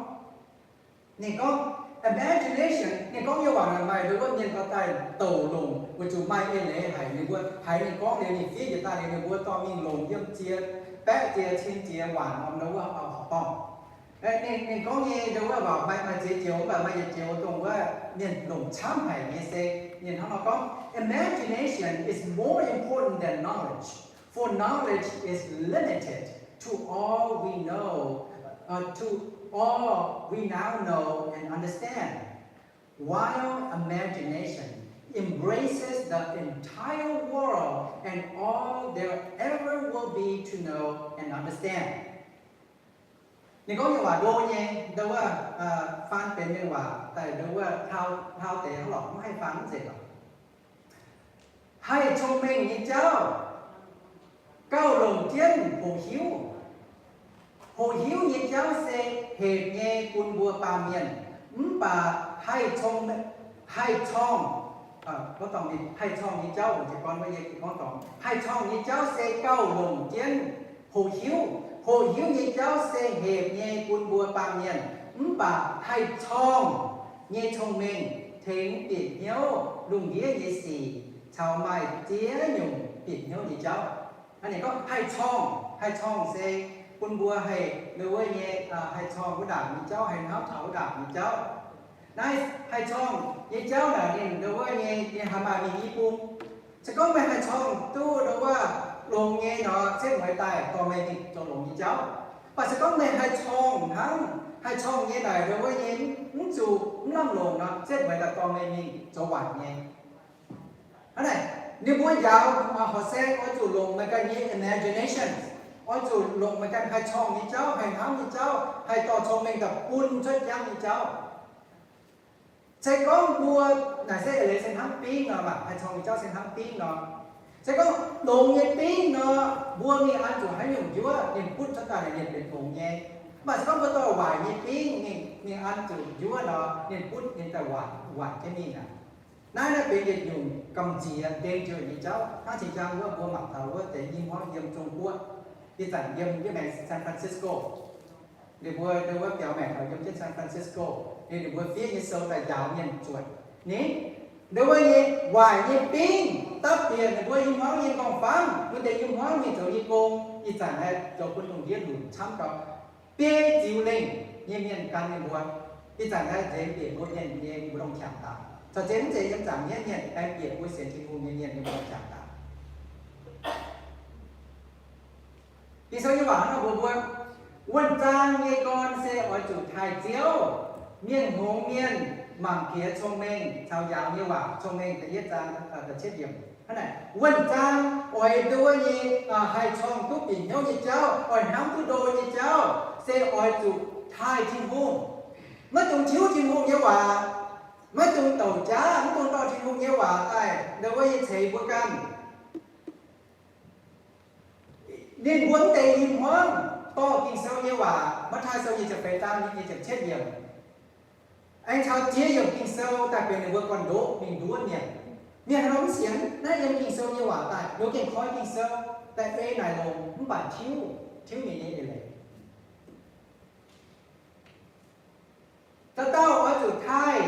ninh gorngv, imagination, ninh gorngv nyei waac naaic maaih ndo wuov mienh dorh daaih douc longc, weic zuqc maaih eix leiz haic. Ninh mbuo haiz ninh gorngv liuz, ninh fiev njiec daaih liuz, ninh mbuo dorh mingh longc yiem ziex baeqv jiex cin jiex waanc norm ndo wuov horqc dorngh. Ninh, ninh gorngv nyei ndo wuov waac maaih, maaih ziex joux, mv baac maaih yietc joux dongh wuov mienh longc camv haic nyei se, ninh hnangv nor gorngv, Imagination is more important than knowledge, for knowledge is limited to all we know, uh, to all we now know and understand, while imagination embraces the entire world and all there ever will be to know and understand. Ninh gorngv nyei waac ndo nyei, ndo wuov, faan benx mienh waac daaih ndo wuov hlauv, hlauv deix hnangv lorqc, mv haih faan mv zeiz lorqc. Haih cong-mengh nyei jauv gauh longc jienv hoqc hiuv. Hoqc hiuv nyei jauv se hepc nyei bun mbuo baamh mienh, mv baac haih cong, haih corngh, haih corngh nyei jauv, gorngv, haih corngh nyei jauv se gauh longc jienv hoqc hiuv. Hoqc hiuv nyei jauv se hepc nyei bun mbuo baamh mienh, mv baac haih corngh nyei cong-mengh tengx bieqc hnyouv lungh ndiev nyei sic caux maaih ziex nyungc bieqc hnyouv nyei jauv. Hnangv naaic gorngv haih corngh, haih corngh se bun mbuo haih ndo wuov nyei, haih corngh wuov ndaangc nyei jauv, haih hnamv taux wuov ndaangc nyei jauv. Naaiv haih corngh nyei jauv naaic ninh ndo wuov nyei, ninh haih maaih mingh i bung. Se gorngv meih haih corngh duqv ndo wuov longx nyei nor, setv mueiz daaih dorh meih mingh zoux longx nyei jauv. Mv baac se gorngv meih haih corngh hnangv, haih corngh nyei naaic ndo wuov nyei mv zuqc, mv lamh longc nor, setv mueiz daaih dorh meih mingh zoux waanc nyei. Hnangv naaic, ninh mbuo njaaux horqc se oix zuqc longc meih ganh nyei imagination, oix zuqc longc meih ganh haih corngh nyei jauv, haih hnamv nyei jauv, haih dorh cong-mengh daaih bun cuotv jangv nyei jauv. Se gorngv mbuo naaic se eix leiz se hnangv bingv nor, mv baac haih corngh nyei jauv se hnangv bingv nor. Se gorngv longx nyei bingv nor, mbuo mingh an zuqc haaix nyungc njuov, ninh butv cuotv daaih naaic ninh benx longx nyei. Mv baac se gorngv mbuo dorh waaic nyei bingv mingh, mingh an zuqc njuov nor, ninh butv ninh daaih waanc, waanc jienv mingh aqv. Naaiv, naaiv benx yietc nyungc gamh nziex, danger nyei jauv. Hnangv zinh ndaangc wuov mbuo mangc taux wuov deix i hmuangv yiem Zong Guoqv, ih zanc yiem, yiem San Francisco. Ninh mbuo, ninh mbuo biaux maengc taux yiem jienv San Francisco, ninh, ninh mbuo fiev nyei sou daaih njaaux mienh zuotc. Ninh, ninh mbuo nyei waaic nyei bingv dapv bieqc ninh mbuo i hmuangv nyei nqorngv-famv, wuov deix i hmuangv mingh zoux nyei gong, ih zanc haih zoux bun lungh ndiev lunc camv gau. Biei ziux lengh nyei mienh gan ninh mbuo. Ih zanc naaiv nzengc bieqc mbuo mienh nyei mbu'ndongx qangx daaih. Caux ziex mv zeiz yiem zaangc mienv mienh, aengx bieqc mbuo sienx Tin-Hungh nyei mienh nyei mbu'ndongx qangx daaih. Ging-Sou nyei waac hnangv nor mbuox mbuo, wuonh zaang nyei gorn se oix zuqc taaih Ziouv. Mienh hngongx mienh mangc piex cong-mengh caux njaaux nyei waac. Cong-mengh da'yietv zaang da'cietv yiemc. Hnangv naaic, wuonh zaang oix nduov nyei, haih corngh duqv bieqc hnyouv nyei jauv, oix hnamv duqv ndo nyei jauv, se oix zuqc taaih Tin-Hungh. Maiv dungx tiuv Tin-Hungh nyei waac, maiv dungx douc jaav, maiv dungx dorh Tin-Hungh nyei waac daaih nduov nyei ceix mbuo ganh. Ninh mbuo mv deix i hmuangv dorh Ging-Sou nyei waac, Matv^taai Sou nyic ziepc feix zaang nyic ziepc cietv yiemc, aengx caux ziex yiemc Ging-Sou daaih benx ninh mbuo gorn-ndoqv mingh nduov mienh. Mienh haaix nor mv sienx, naaiv yiem Ging-Sou nyei waac daaih, ninh mbuo gengh koi Ging-Sou daaih ei naaic longx, mv baac tiuv, tiuv ninh nyei eix leiz. Dauh dauh oix zuqc taaih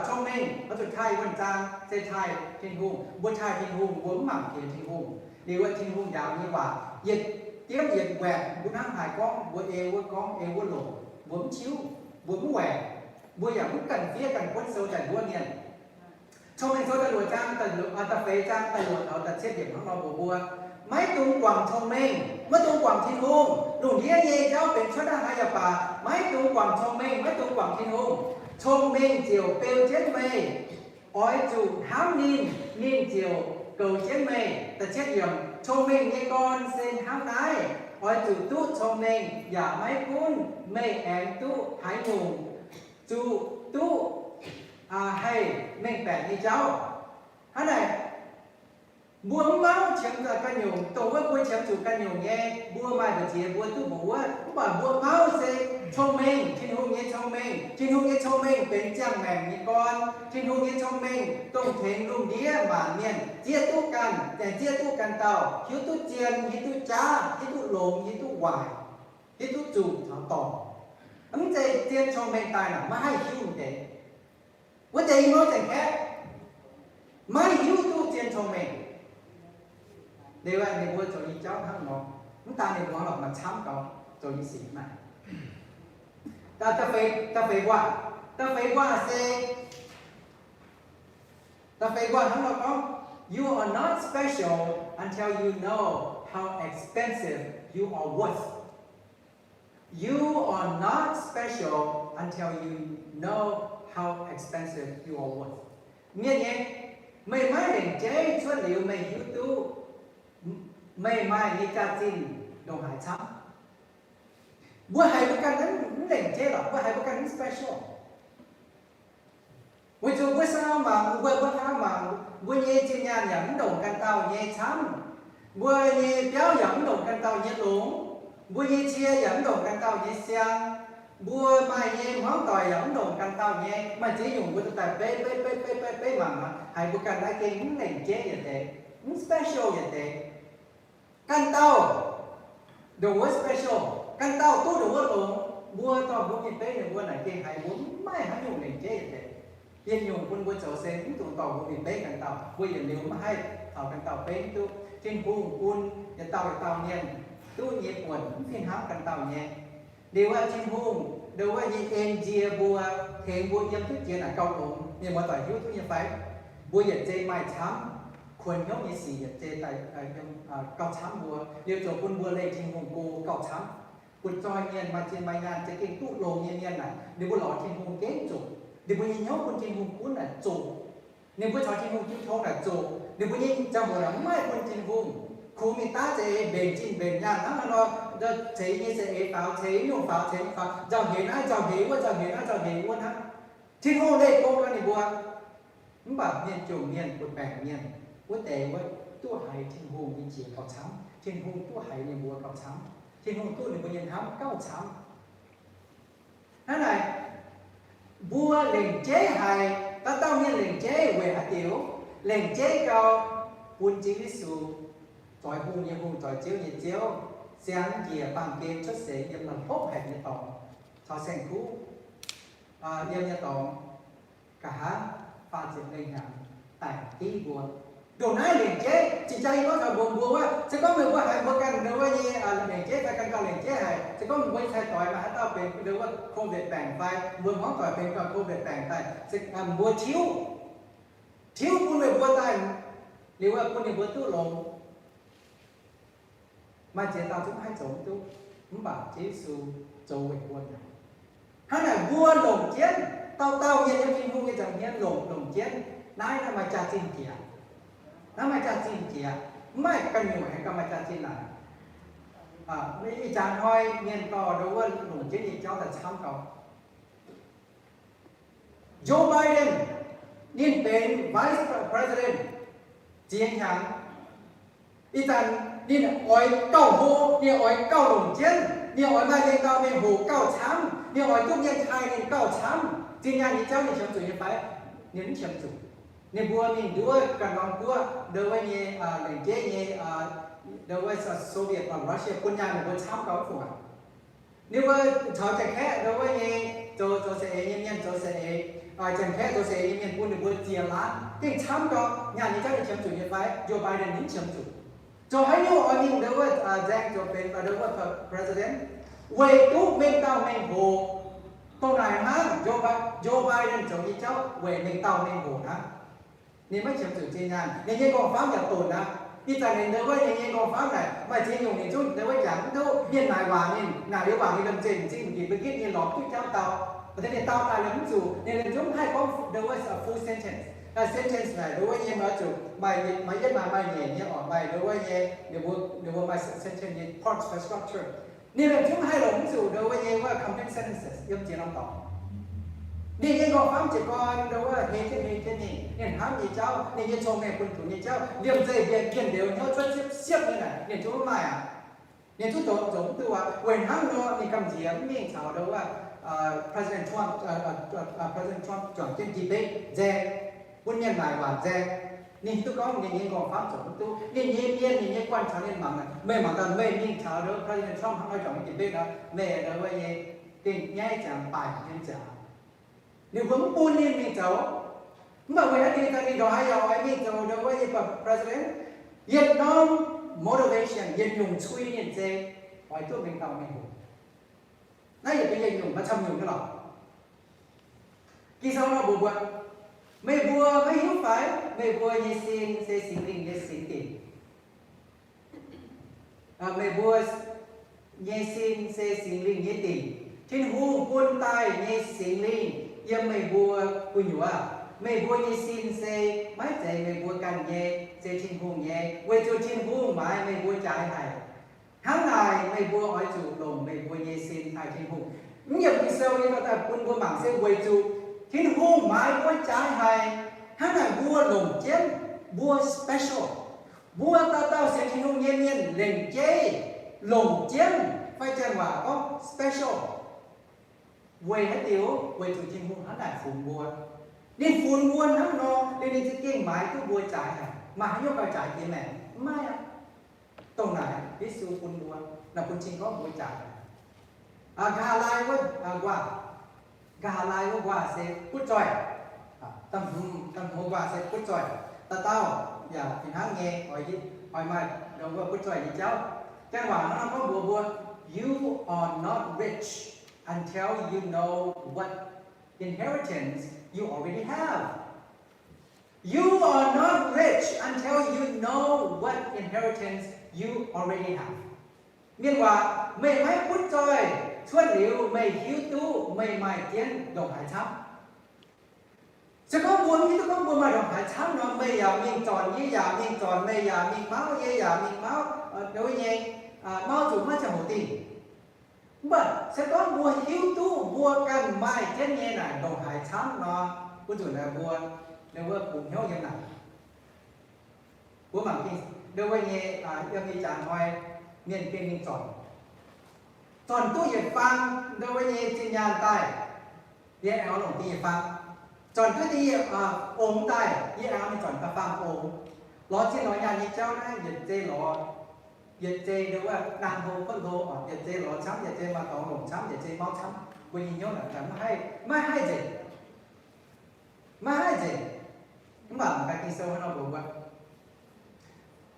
cong-mengh, oix zuqc taaih wuonh zaang, se taaih Tin-Hungh. Mbuo taaih Tin-Hungh, mbuo mv mangc piex Tin-Hungh. Liuz wuov Tin-Hungh njaaux nyei waac yietc diemv yietc waeqc, mbuo hnangv haaix gorngv mbuo ei wuov gorngv, ei wuov longc, mbuo mv tiuv, mbuo mv waeqc, mbuo yaac mv ganh fiev ganh buonv sou daaih nduov mienh. Cong-Mengh Sou da'luoqc zaang, da'feix zaang da'luoqc taux da'cietv yiemc hnangv nor mbuox mbuo, maiv dungx guangc cong-mengh, maiv dungx guangc Tin-Hungh. Lungh ndiev nyei jauv benx cuotv hnangv haaix yaac baac, maiv dungx guangc cong-mengh, maiv dungx guangc Tin-Hungh. Cong-mengh ziouc beu jienv meih. Oix zuqc hnamv ninh, ninh ziouc goux jienv meih. Da'cietv yiemc, cong-mengh nyei gorn se hnangv naaiv, oix zuqc duqv cong-mengh, yaac maiv gunv meih aengx duqv haaix nyungc, zuqc duqv haih mengh baeqc nyei jauv. Hnangv naaic, mbuo mv mauv qiemx zuqc ganh nyungc, dongh wuov mbuo qiemx zuqc ganh nyungc nyei, mbuo maaih mbu'ziex mbuo duqv mbuox wuov, mv baac mbuo mauv se cong-mengh, Tin-Hungh nyei cong-mengh. Tin-Hungh nyei cong-mengh benx ziangh maengc nyei gorn. Tin-Hungh nyei cong-mengh dongh tengx lungh ndiev maanc mienh zieqv duqv ganh, aengx zieqv duqv ganh dauh, hiuv duqv zien, hiuv duqv jaav, hiuv duqv longx, hiuv duqv waaic, hiuv duqv zuqc caux dorngc. Mv zeiz zien cong-mengh daaih naaic maiv haih hiuv deix. Wuov deix i hmuangv zanc kaeqv maiv hiuv duqv zien cong-mengh. Liuz ninh mbuo zoux nyei jauv hnangv nor, mv daan ninh mbuo lorqc, maaih camv gau zoux nyei sic naaic. Da'feix, da'feix waac, da'feix waac se, da'feix waac hnangv nor gorngv, You are not special until you know how expensive you are worth. You are not special until you know how expensive you are worth. Mienh nyei, meih maiv lengc jeiv cuotv liuz meih hiuv duqv meih maaih nyei jaax-zinh ndongc haaix camv. Mbuo haiz mbuo ganh mv lengc jeiv lorqc, mbuo haiz mbuo ganh mv special. Weic zuqc mbuo sau mangc, mbuo, mbuo hnamv mangc, mbuo nyei zinh nyaanh yaac mv ndongc ganh dauh nyei camv. Mbuo nyei biauv yaac mv ndongc ganh dauh nyei longx. Mbuo nyei cie yaac mv ndongc ganh dauh nyei siang. Mbuo maaih nyei hmuangv doic yaac mv ndongc ganh dauh nyei. Maaih ziex nyungc mbuo duqv daaih beiv beiv beiv beiv beiv beiv mangc nor, haiz mbuo ganh naaiv gengh mv lengc jeiv yietc deix, mv special yietc deix. Ganh dauh ndongc wuov special, ganh dauh duqv ndongc wuov longx. Mbuo dorh mbuo mingh beiv ninh mbuo naaic gengh haiz mbuo mv maaih haaix nyungc lengc jeiv yietc deix. Yietc nyungc bun mbuo zoux se mv dungx dorh mbuo mingh beiv ganh dauh. Mbuo yietc liuz mv haih caux ganh dauh beiv mv duqv. Tin-Hungh bun yietc dauh yietc dauh mienh duqv nyei buonc mv fih hnangv ganh dauh nyei. Liuz wuov Tin-Hungh ndongc wuov nyei en nzie mbuo, tengx mbuo yiem duqv jiex naaic gauh longx. Mienh muoz-doic hiuv duqv nyei fai? Mbuo yietc zei maaih camv, kuonx hnyouv nyei sic yietc zei daaih yiem gauh camv mbuo. Liuz ziouc bun mbuo leih Tin-Hungh go gauh camv. Butv-zoih mienh maaih zinh maaih nyaanh za'gengh duqv longx nyei mienh naaic, ninh mbuo lorz Tin-Hungh gengh zoqc. Ninh mbuo nyei hnyouv bun Tin-Hungh gunv naaic zoqc. Ninh mbuo caux Tin-Hungh jiu tong naaic zoqc. Ninh mbuo nyei ziangh hoc naaic mv maaih bun Tin-Hungh. Kungx mingh daav za'eix mbenc zinh mbenc nyaanh hnangv haaix nor, ceix nyei za'eix faaux, ceix nyungc faaux, ceix nyungc faaux, nzauh heix naaiv, nzauh heix wuov, nzauh heix naaiv, nzauh heix wuov hnangv. Tin-Hungh leih go gan ninh mbuo. Mv baac mienh jomc mienh, butv-baengc mienh, wuov deix wuov duqv haiz Tin-Hungh nyei qiex gauh camv. Tin-Hungh duqv haiz ninh mbuo gauh camv. Tin-Hungh duqv ninh mbuo nyei hnamv gauh camv. Hnangv naaic, mbuo lengc jeiv haic, dauh dauh mienh lengc jeiv weic haaix diuc? Lengc jeiv gau bun Ziouv Yesu zoix hungh nyei Hungh, zoix Ziouv nyei Ziouv, siangx njiec baamh gen cuotv seix yiem la'hlopv haic nyei dorngx, caux saeng-kuv, yiem nyei dorngx, nqa'haav faah ziepc lengh hnyangx daic div mbuo. Ndongc naaiv lengc jeiv, cing jang yie gorngv taux mbuo, mbuo wuov, se gorngv meih mbuo haiz mbuo ganh ndo wuov nyei lengc jeiv fai ganh gauh lengc jeiv haic, se gorngv mbuo nyei cai-doix maaih haaix dauh benx ndo wuov COVID baengc fai mbuo hmuangv doic benx gauh COVID baengc daaih, mbuo tiuv, tiuv bun meih mbuo daaih, liuz wuov bun ninh mbuo duqv longx. Maaih ziex dauh zungv haih zoux mv duqv, mv baac Ziouv Yesu zoux weic mbuo mi'aqv. Hnangv naaic mbuo longc jienv, dauh dauh mienh yiem Tin-Hungh nyei nza'hmien longc, longc jienv. Naaiv, naaiv maaih jaax-zinh jiex. Naaiv maaih jaax-zinh jiex. Mv maaih ganh nyungc aengx gauh maaih jaax-zinh naaic. Ih jaax hnoi mienh dorh ndo wuov longc jienv nyei jauv daaih camv gau. Joe Biden, ninh benx vice president ziex hnyangx. Ih zanc ninh oix gauh hlo, ninh oix gauh longc jienv, ninh oix maaih mienh gauh mengh hoc gauh camv, ninh oix duqv mienh taaih ninh gauh camv. Zinh nyaanh nyei jauv ninh qiemx zuqc nyei fai? Ninh mv qiemx zuqc. Ninh mbuo mingh nduov ganh norm guoqv, ndo wuov nyei, lengc jeiv nyei, ndo wuov Soviet, Russia, bun nyaanh ninh mbuo camv gau mv fungc aqv. Ninh mbuo caux Janx-Kaeqv ndo wuov nyei zoux, zoux saeng-eix nyei mienh, zoux saeng-eix, Janx-Kaeqv zoux saeng-eix nyei mienh bun ninh mbuo ziex laanh, gengh camv gau, nyaanh nyei jauv ninh qiemx zuqc nyei fai? Joe Biden ninh mv qiemx zuqc. Zoux haaix nyungc oix mingh ndo wuov nzaeng zoux benx ndo wuov president? Weic duqv mengh dauh mengh hoc. Dongh naaic hnangv, Joe Bi-, Joe Biden zoux nyei jauv weic mengh dauh mengh hoc hnangv. Ninh maiv qiemx zuqc zinh nyaanh, ninh nyei nqorngv-famv yaac donc aqv. Ih zanc ninh ndo wuov ninh nyei nqorngv-famv naaic maaih ziex nyungc ninh zungv ndo wuov jangx mv duqv. Mienh naaic waac ninh, naaic liuz waac ninh liemh zeih m'zing m'njiec mbuo gitv ninh lorz duqv jauv dau. Ninh dau daaih liemh mv zuqc, ninh liemh zungv haih gorngv ndo wuov full sentence. Sentence naaic ndo wuov nyei maiv zuqc maaih, maaih yietv maaih, maaih nyeic nyei oc, maaih ndo wuov nyei, ninh mbuo maaih sentence nyei parts of structure. Ninh liemh zungv haih longc mv zuqc ndo wuov nyei wuov complete sentences yiem ziex norm dorngx. Ninh nyei nqorngv-famv jiez gorn ndo wuov hei jienv hei jienv ninh, ninh hnamv nyei jauv, ninh nyei cong-mengh bun zuqc nyei jauv, liemh zeih mienh mienh ndouz hnyouv cuotv siepv siepv nyei naaic, ninh zungv mv maaih aqv. Ninh zungv zoux, zoux mv duqv aqv. Weic hnangv nor ninh gamh nziex mv mingh caux ndo wuov President Trump, President Trump juangc jienv debate nzaeng, bun mienh naaic waac nzaeng. Ninh hiuv duqv gorngv ninh nyei nqorngv-famv zoux mv duqv. Ninh nyei mienh, ninh nyei guanh caux ninh mangc, meih mangc gaax meih mingh caux ndo wuov President Trump hnangv nor juangc debate nor, meih ndo wuov nyei gengh nyaiv ziangx baaic nyei ziangx. Ninh mbuo mv bun ninh mingh zoux. Mv baac weic haaix diuc daaih ninh ndongc haaix yaac oix mingh zoux ndo wuov nyei president? Yietc norm motivation, yietc nyungc cui ninh se oix duqv mengh dauh mengh hoc. Naaiv yietc nyungc, maaih camv nyungc nyei lorqc. Ging-Sou nor mbuox mbuo, meih mbuo maiv hiuv fai? Meih mbuo nyei sin se Singx Lingh nyei singx dinc. Meih mbuo nyei sin se Singx Lingh nyei dinc. Tin-Hungh bun daaih nyei Singx Lingh yiem meih mbuo gu'nyuoz. Meih mbuo nyei sin se maiv zeiz meih mbuo ganh nyei, se Tin-Hungh nyei, weic zuqc Tin-Hungh maaiz meih mbuo jaaix haic. Hnangv naaic, meih mbuo oix zuqc longc meih mbuo nyei sin taaih Tin-Hungh. Mv yiemc Ging-Sou nyei dorh daaih bun mbuo mangc se weic zuqc Tin-Hungh maaiz mbuo jaaix haic. Hnangv naaic mbuo longc jienv, mbuo special. Mbuo dauh dauh sienx Tin-Hungh nyei mienh lengc jeiv longc jienv, fai janx waac gorngv special. Weic haaix diuc? Weic zuqc Tin-Hungh hnangv naaic funx mbuo. Ninh funx mbuo hnangv nor, liuz ninh za'gengh maaiz duqv mbuo jaaix haic. Maaih haaix nyungc gauh jaaix jiex maengc? Mv maaih aqv. Dongh naaic Yesu bun mbuo, naaic bun cing gorngv mbuo jaaix haic. Nqa'haav laai wuov nquaah, nqa'haav laai wuov nquaah se butv zoih. Da'hmz, da'hmz nquaah se butv zoih. Dauh dauh yaac fih hnangv nyei, oix maaih ndo wuov butv zoih nyei jauv. Janx waac hnangv nor gorngv mbuox mbuo, you are not rich until you know what inheritance you already have. You are not rich until you know what inheritance you already have. Mienh waac, meih maiv butv zoih cuotv liuz meih hiuv duqv meih maaih jienv ndongc haaix camv. Se gorngv mbuo mv hiuv duqv gorngv mbuo maaih ndongc haaix camv nor, meih yaac mingh zornc, yie yaac mingh zornc, meih yaac mingh mauv, yie yaac mingh mauv, ndo wuov nyei, mauv zuqc maiv ziangh hoc dingh. Mv baac se gorngv mbuo hiuv duqv mbuo ganh maaih jienv nyei naaic ndongc haaix camv nor, bun zuqc naaic mbuo, ndo wuov bungx hnyouv yiem naaic. Mbuo mangc gengh ndo wuov nyei, yiem ih jaax hnoi mienh gengh mingh zornc. zornc duqv yietc faang ndo wuov nyei zinh nyaanh daaih, yie aengx longc da'yietv faang. Zornc duqv da'yietv ongx daaih, yie aengx mingh zornc da'faam ongx. Lorz zinh lorz nyaanh nyei jauv naaiv yietc zei lorz, yietc zei ndo wuov naang hlo kuotv hlo, yietc zei lorz camv, yietc zei maaih dorngx longc camv, yietc zei mauv camv. Mbuo nyei hnyouv naaic maiv haih, maiv haih nzengc, maiv haih nzengc. Mv baac maaih Ging-Sou hnangv nor mbuox mbuo,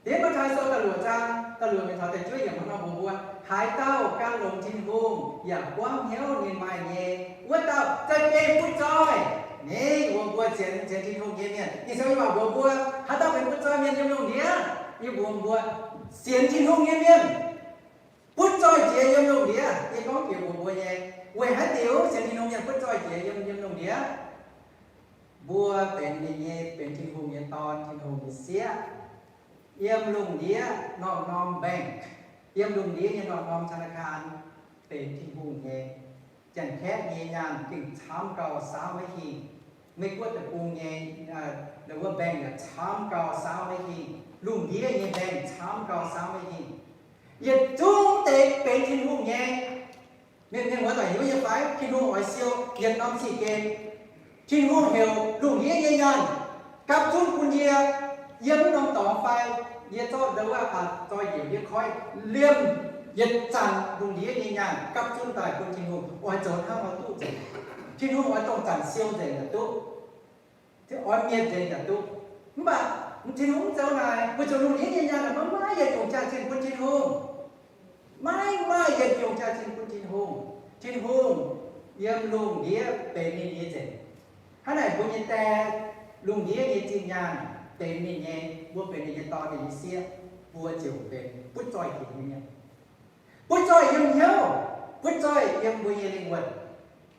Yiem Matv^taai Sou da'luoqc zaang da'luoqc mingh taux da'juov yiemc hnangv nor mbuox mbuo, haaix dauh gan longx Tin-Hungh yaac buangv hnyouv ninh maaih nyei, wuov dauh za'gengh butv zoih. Naaiv mbuox mbuo sienx, sienx Tin-Hungh nyei mienh, Ging-Sou nyei waac mbuox mbuo, haaix dauh benx butv zoih mienh yiem lungh ndiev. Yie mbuox mbuo, sienx Tin-Hungh nyei mienh butv zoih jiex yiem lungh ndiev. Yie gorngv jiex mbuox mbuo nyei, weic haaix diuc sienx Tin-Hungh mienh butv zoih jiex yiem, yiem lungh ndiev? Mbuo benx ninh nyei, benx Tin-Hungh nyei dorn, Tin-Hungh nyei sieqv. Yiem lungh ndiev norm-norm bank, yiem lungh ndiev nyei norm-norm ธนาคาร benx Tin-Hungh nyei. Janx-Kaeqv nyei nyaanh gengh camv gau saauv maiv hingh. Meiv Guoqv deic-bung nyei, aa, wuov bank yaac camv gau saauv maiv hingh. Lungh ndiev nyei bank camv gau saauv maiv hingh. Yietc zungv deix benx Tin-Hungh nyei. Mienh, mienh muoz doic hiuv nyei fai? Tin-Hungh oix siou yietc norm city. Tin-Hungh heuc lungh ndiev nyei nyaanh gapv zunv bun yie. Yiem norm dorngx fai yie zorqv ndo wuov, aa, zoi njiec ndiev koiv liemh yietc zanc lungh ndiev nyei nyaanh gapv zunv daaih bun Tin-Hungh. Oix zoux hnangv nor duqv nzengc. Tin-Hungh oix dongh zanc siou nzengc yaac duqv, oix mienh nzengc yaac duqv. Mv baac Tin-Hungh mv zoux naaic, weic zuqc lungh ndiev nyei nyaanh maiv maaih yietc nyungc jaax-zinh bun Tin-Hungh. Maiv maaih yietc nyungc jaax-zinh bun Tin-Hungh. Tin-Hungh yiem lungh ndiev benx ninh nyei nzengc. Hnangv naaic mbuo nyei die, lungh ndiev nyei zinh nyaanh benx ninh nyei, mbuo benx ninh nyei dorn, ninh nyei sieqv, mbuo ziouc benx butv zoih jiex nyei mienh. Butv zoih yiem hnyouv, butv zoih yiem mbuo nyei lingh wuonh.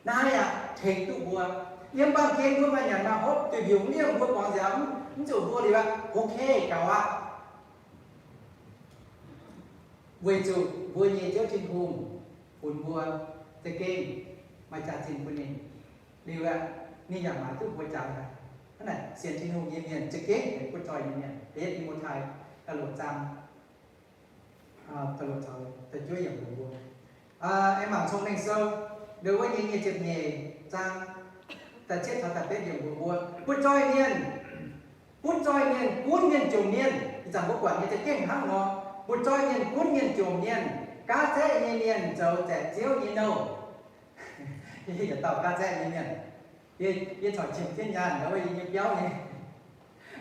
Naaiv yaac tengx duqv mbuo. Yiem baamh gen mbuo maaih nyanc maaih hopv, duih mbiungc liemh mbuo muangx nziaaux mv zuqc mbuo liuz aqv, okay gaux aqv. Weic zuqc mbuo nyei Ziouv Tin-Hungh funx mbuo za'gengh maaih jaax-zinh bun ninh. Liuz aqv, ninh yaac maaiz duqv mbuo jaax aqv. Hnangv naaic sienx Tin-Hungh nyei mienh za'gengh benx butv zoih nyei mienh. Da'yietv Ti^mo^tai da'luoqc zaang, aa, da'luoqc caux da'juov yiemc mbuox mbuo. Aa, aengx mangc Cong-Mengh Sou, ndo wuov nyei nyic ziepc nyeic zaang, da'cietv caux da'betv yiemc mbuox mbuo, butv zoih mienh, butv zoih mienh gunv mienh jomc mienh. Ih zanc mbuo buatc nyei za'gengh hnangv nor, butv zoih mienh gunv mienh jomc mienh, gaav zaeqv nyei mienh zoux zaeqc ziouv nyei nouh. Yie yietc dauh gaav zaeqv nyei mienh. Yie, yie corc qiex jienv nyaanh ndo wuov yie nyei biauv nyei.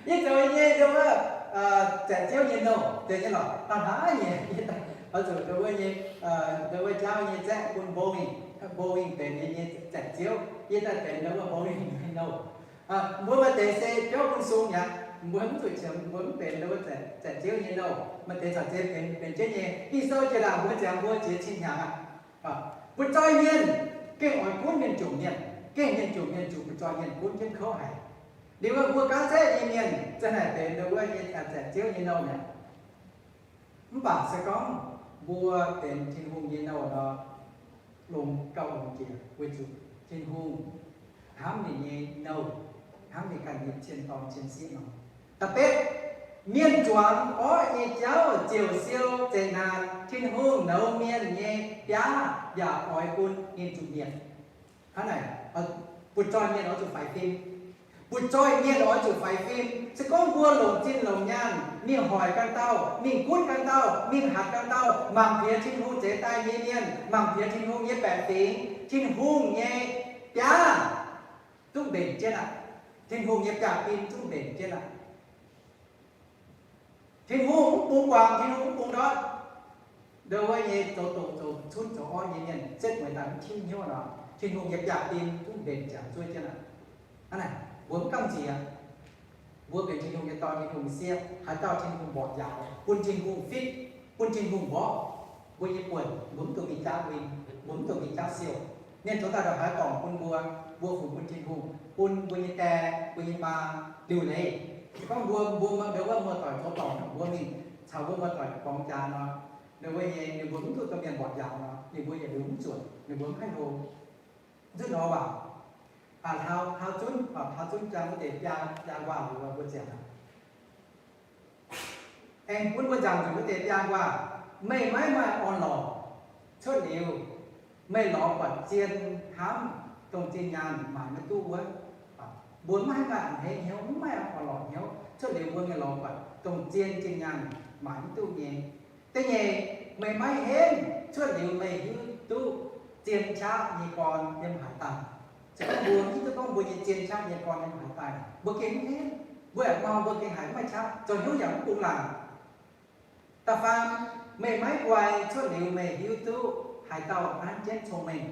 Yie zoux nyei ndo wuov, aa, zaeqc ziouv nyei nouh, deix nyei lorqc, daaih hnangv nyei. Oix zuqc ndo wuov nyei, aa, ndo wuov jaauv nyei zaeqv bun Boeing, Boeing benx yie nyei zaeqc ziouv, yie daaih benx ndo wuov Boeing nyei nouh. Aa, mbuo maaih deix se biauv bun sung mi'aqv, mbuo mv zuqc qiemx, mbuo mv benx ndo wuov zaeqc, zaeqc ziouv nyei nouh. Maaih deix caux zeix benx, benx jienv nyei. Ging-Sou jiex ndaangc mbuo ziangx mbuo jiex cin hnyangx aqv. Butv zoih mienh gengh oix gunv mienh jomc mienh, gengh mienh jomc mienh zuqc butv zoih mienh gunv jienv kouv haic. Liuz wuov mbuo gaav zaeqv nyei mienh za'gengh benx ndo wuov nyei zaeqc ziouv nyei nouh mi'aqv. Mv baac se gorngv mbuo benx Tin-Hungh nyei nouh nor, longx gauh longx jiex weic zuqc Tin-Hungh hnamv ninh nyei nouh, hnamv ninh ganh nyei cien dorn cien sieqv nor. Da'betv, mienh zuangx orqv nyei jauv ziouc siou zeqc naanc. Tin-Hungh nouz mienh nyei biaav yaac oix bun ninh zuqc mietc. Hnangv naaic, butv zoih mienh oix zuqc faix fim. Butv zoih mienh oix zuqc faix fim. Se gorngv mbuo longc zinh longc nyaanh mingh hoic ganh dauh, mingh gunv ganh dauh, mingh hatc ganh dauh, mangc piex Tin-Hungh zeix daaih nyei mienh, mangc piex Tin-Hungh nyei baeqc fingx, Tin-Hungh nyei biaav zungv mbenc jienv aqv. Tin-Hungh nyei biaav-bin zungv mbenc jienv aqv. Tin-Hungh mv bungx guangc, Tin-Hungh mv bungx ndortv. Ndo wuov nyei zoux doqc zoux cunv zoux orqv nyei mienh, setv mueiz daaih mv tiuv hnyouv nor, Tin-Hungh nyei biaav-bin zungv mbenc ziangx zuov jienv aqv. Hnangv naaic, mbuo mv gamh nziex. Mbuo benx Tin-Hungh nyei dorn, Tin-Hungh nyei sieqv, haaix dauh Tin-Hungh mborqv njaaux, bun Tin-Hungh fitv, bun Tin-Hungh mborqv, mbuo nyei buonc mbuo mv dungx mingh jaauv win, mbuo mv dungx mingh jaauv siou. Mienh zoux daaih ndongc haaix dorngc bun mbuo, mbuo fungx bun Tin-Hungh, bun mbuo nyei die, mbuo nyei maa liuc leiz. Se gorngv mbuo, mbuo ndo wuov muoz-doic zoux dorngc, mbuo mingh caux mbuo muoz-doic borngz jaax nor, ninh mbuo nyei, ninh mbuo mv duqv domh mienh mborqv njaaux nor, ninh mbuo yietc liuz mv zuotc, ninh mbuo mv haih hlo. Nzunc nor waac, aa, hlauv, hlauv zunv, hlauv zunv jangx wuov deix biaa, biaa nquaah liuz mbuo ziangx aqv. Aengx bun mbuo nzangc nzunc wuov deix biaa nquaah, meih maiv maaih orn-lorqc. Cuotv liuz, meih lorz buatc zien hnamv dongh zinh nyaanh maaic maiv duqv wuov, mbuo maiv maaih a'hneiv hnyouv, maiv maaih orn-lorqc hnyouv. Cuotv liuz mbuo mingh lorz buatc dongh zien zinh nyaanh maaic maiv duqv nyei. Da'nyeic, meih maiv henv cuotv liuz meih hiuv duqv zien qaqv nyei gorn yiem haaix daaih. Se gorngv mbuo hiuv duqv gorngv mbuo nyei zien qaqv nyei gorn yiem haaix daaih, mbuo gengh mv henv. Mbuo yaac mau, mbuo gengh haiz mv maaih qaqv, zoux hnyouv yaac mv bungx laangc. Da'faam, meih maiv guai cuotv liuz meih hiuv duqv haaix dauh nanv jienv cong-mengh.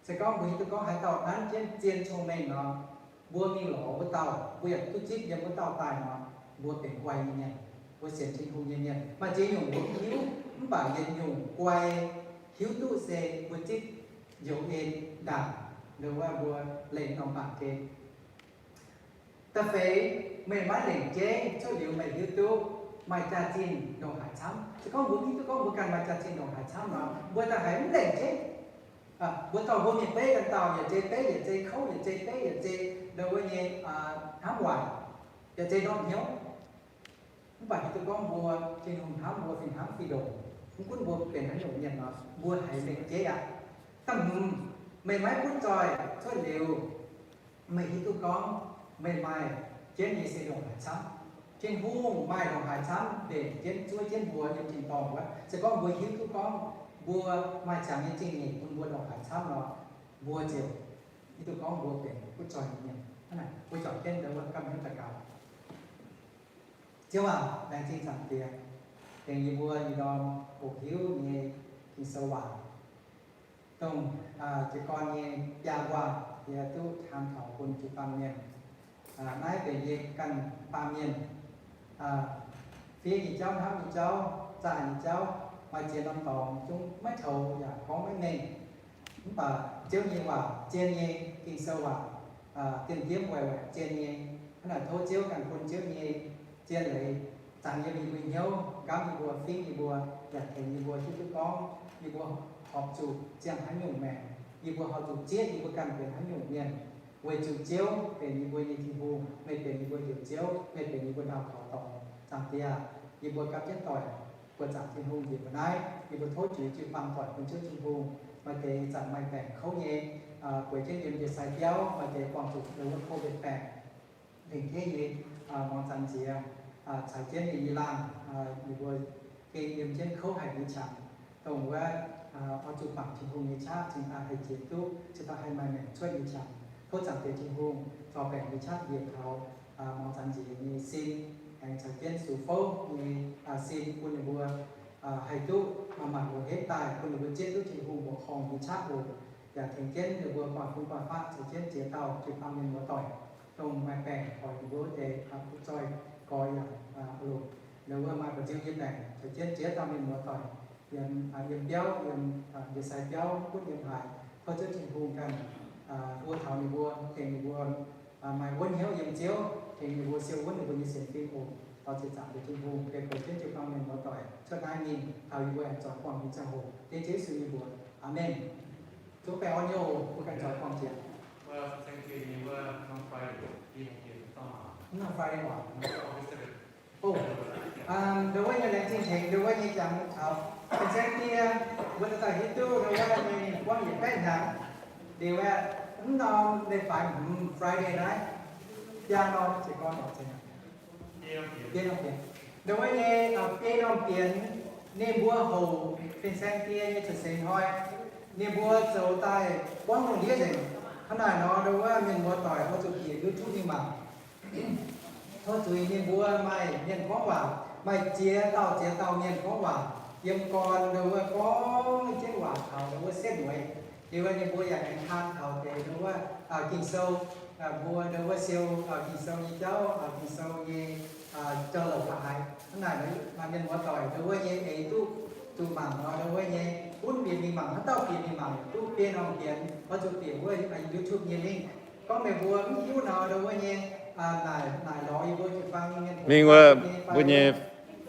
Se gorngv mbuo hiuv duqv gorngv haaix dauh nanv jienv zien cong-mengh nor, mbuo mingh lorz wuov dauh, mbuo yaac duqv zipv yiem wuov dauh daaih nor, mbuo benx guai nyei mienh, mbuo sienx Tin-Hungh nyei mienh. Maaih ziex nyungc mbuo mv hiuv, mv baac yietc nyungc guai hiuv duqv se mbuo zipv njoux en ndaangc, ndo wuov mbuo leih norm baamh gen. Da'feix, meih maiv lengc jeiv cuotv liuz meih hiuv duqv maaih jaax-zinh ndongc haaix camv. Se gorngv mbuo hiuv duqv gorngv mbuo ganh maaih jaax-zinh ndongc haaix camv nor, mbuo daaih haiz mv lengc jeiv. Mbuo dorh mbuo mienh beiv ganh dauh, yietc zei beiv yietc zei kouv, yietc zei beiv yietc zei ndo wuov nyei hnamv waaic, yietc zei ndortv hnyouv. Mv baac hiuv duqv gorngv mbuo, Tin-Hungh hnamv mbuo fih hnamv fih ndongc. Mv gunv mbuo benx haaix nyungc mienh nor, mbuo haiz lengc jeiv aqv. Da'hmz, meih maiv butv zoih cuotv liuz meih hiuv duqv gorngv meih maaih jienv nyei se ndongc haaix camv. Tin-Hungh maaih ndongc haaix camv mbenc jienv zuov jienv mbuo yiem tin-dorngh wuov. Se gorngv mbuo hiuv duqv gorngv mbuo maaih ziangx nyei zingh nyeic bun mbuo ndongc haaix camv nor, mbuo ziouc hiuv duqv gorngv mbuo benx butv zoih nyei mienh. Hnangv naaic mbuo juangc jienv ndo wuov gamh hnyouv daux gaux. Ziouv aac, laengz zingh Zaangc Diex, tengx yie mbuo ih ndorm hoqc hiuv nyei Ging-Sou waac, dongh jiez gorn nyei biaa waac yie duqv taan taux bun jiu-baang mienh. Naaiv benx yie ganh baamh mienh fiev nyei jauv, hnamv nyei jauv, zaah nyei jauv, maaih ziex norm dorngx zungv maiv toux yaac gorngv maiv mengh. Mv baac Ziouv nyei waac zien nyei, Ging-Sou waac diemv-diemv waaic waaic zien nyei. Hnangv naaic tov Ziouv ganh bun Ziouv nyei zien leiz zanc yiem yie mbuo hnyouv, nqamv yie mbuo, fingv yie mbuo, yaac tengx yie mbuo hiuv duqv gorngv yie mbuo horpc zuqc ziangh haaix nyungc maengc, yie mbuo horpc zuqc zieqv yie mbuo ganh benx haaix nyungc mienh, weic zuqc Ziouv benx yie mbuo nyei Tin-Hungh, meih benx yie mbuo Njoux Ziouv, meih benx yie mbuo ndau kaux dorngx. Zaangc Diex, yie mbuo gapv jienv doic buoqc zaangc Tin-Hungh njiec mbuo naaiv, yie mbuo tov jiu jiu-baang doic bun Ziouv Tin-Hungh. Maaih deix zanc maaih baengc kouv nyei, bueix jienv yiem ndie-sai biauv, maaih deix buangh zuqc ndo wuov COVID baengc lengc jeiv nyei, muangx zanc nziex caux jienv ninh nyei laangh, ninh mbuo gengh yiem jienv kouv haic nyei qangx, dongh wuov oix zuqc bangc Tin-Hungh nyei qaqv cingx daaih haih jiex duqv, cingx daaih haih maaih maengc cuotv nyei qangx. Tov Zaangc Diex Tin-Hungh zorc baengc nyei qaqv njiec taux muangx zanc nziex nyei sin, aengx caux jienv sux fouv nyei sin bun ninh mbuo haih duqv manc-manc longx henv daaih, bun ninh mbuo zieqv duqv Tin-Hungh mbuoqc horngh nyei qaqv oc. Yaac tengx jienv ninh mbuo guangc fun guangc faqv, caux jienv ziex dauh jiu-baang mienh muoz-doic, dongh maaih baengc hoic ninh mbuo wuov deix butv zoih gorx yaac longc, ninh mbuo maaih ba'nziu nyei baengc, caux jienv ziex dauh mienh muoz-doic yiem biauv, yiem ndie-sai biauv, gunv yiem haaix, tov Ziouv Tin-Hungh ganh hluo taux ninh mbuo, tengx ninh mbuo maaih wuonv hnyouv yiem Ziouv, tengx ninh mbuo siou wuonv ninh mbuo nyei sienx fim oc. Lorz ziec zaangc Tin-Hungh, beiv goux jienv jiu-baang mienh muoz-doic cuotv naaiv mingh taux yie mbuo aengx zoux buangh mingh ziangh hoc, dengv Yesu nyei mbuox. Aamen. Zungv baengh orn nyei oc, mbuo ganh zoux buangh jiex. Mv norm Friday oc. Ndo wuov nyei laengz zingh tengx ndo wuov nyei jangx caux fin-saeng die, mbuo daaih hiuv duqv ndo wuov nyei buangv yietc baeqv hnyangx. Liuz aeqv, mv norm leiz-baaix hmz Friday naaiv, biaa norm jiez gorn oc. Biei norm bienx. Ndo wuov nyei biei norm bienx, ninh mbuo hoc fin-saeng die nyei cien-seix hnoi, ninh mbuo zoux daaih buangv lungh ndiev nzengc. Hnangv naaic nor, ndo wuov mienh muoz-doic oix zuqc bieqc YouTube mingh mangc. Tov zuiz ninh mbuo maaih mienh gorngv waac, maaih ziex dauh ziex dauh mienh gorngv waac, yiem gorn ndo wuov gorngv jienv waac taux ndo wuov setv mueiz. Liuz ninh mbuo yaac aengx taan taux deix ndo wuov Ging-Sou, mbuo ndo wuov siou Ging-Sou nyei jauv, Ging-Sou nyei jauv-louc fai haaix. Hnangv naaic maaih mienh muoz-doic ndo wuov nyei eix duqv zuqc mangc nor, ndo wuov nyei gunv bieqc mingh mangc, haaix dauh bieqc mingh mangc duqv biei norm bienx, oix zuqc bieqc wuov YouTube nyei link. Gorngv meih mbuo mv hiuv nor, ndo wuov nyei naaic, naaic lorz yie mbuo jiu-baang mienh mingh wuov mbuo nyei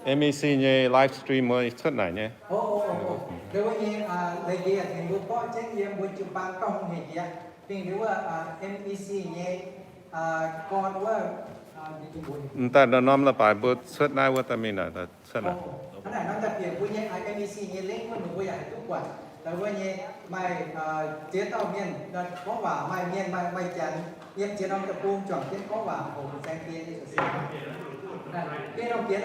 M E C nyei live stream wuov cuotv naaic nyei. Ndo wuov nyei leiz-ndiev tengx mbuo borqv jienv yiem mbuo jiu-baang gauh hungh hec jiex, mingh ndo wuov M E C nyei gorn wuov. M'daaih norm-norm leiz-baaix mbuo cuotv naaiv wuov daaih mingh naaic cuotv naaic. Hnangv naaic nor daaih bieqc mbuo nyei M E C nyei link wuov, ninh mbuo yaac haih duqv buatc dongh wuov nyei maaih ziex dauh mienh gorngv waac, maaih mienh maaih, maaih janx yiem ziex norm deic-bung juangc jienv gorngv waac hoqc saeng-dien nyei sic. Biei norm diex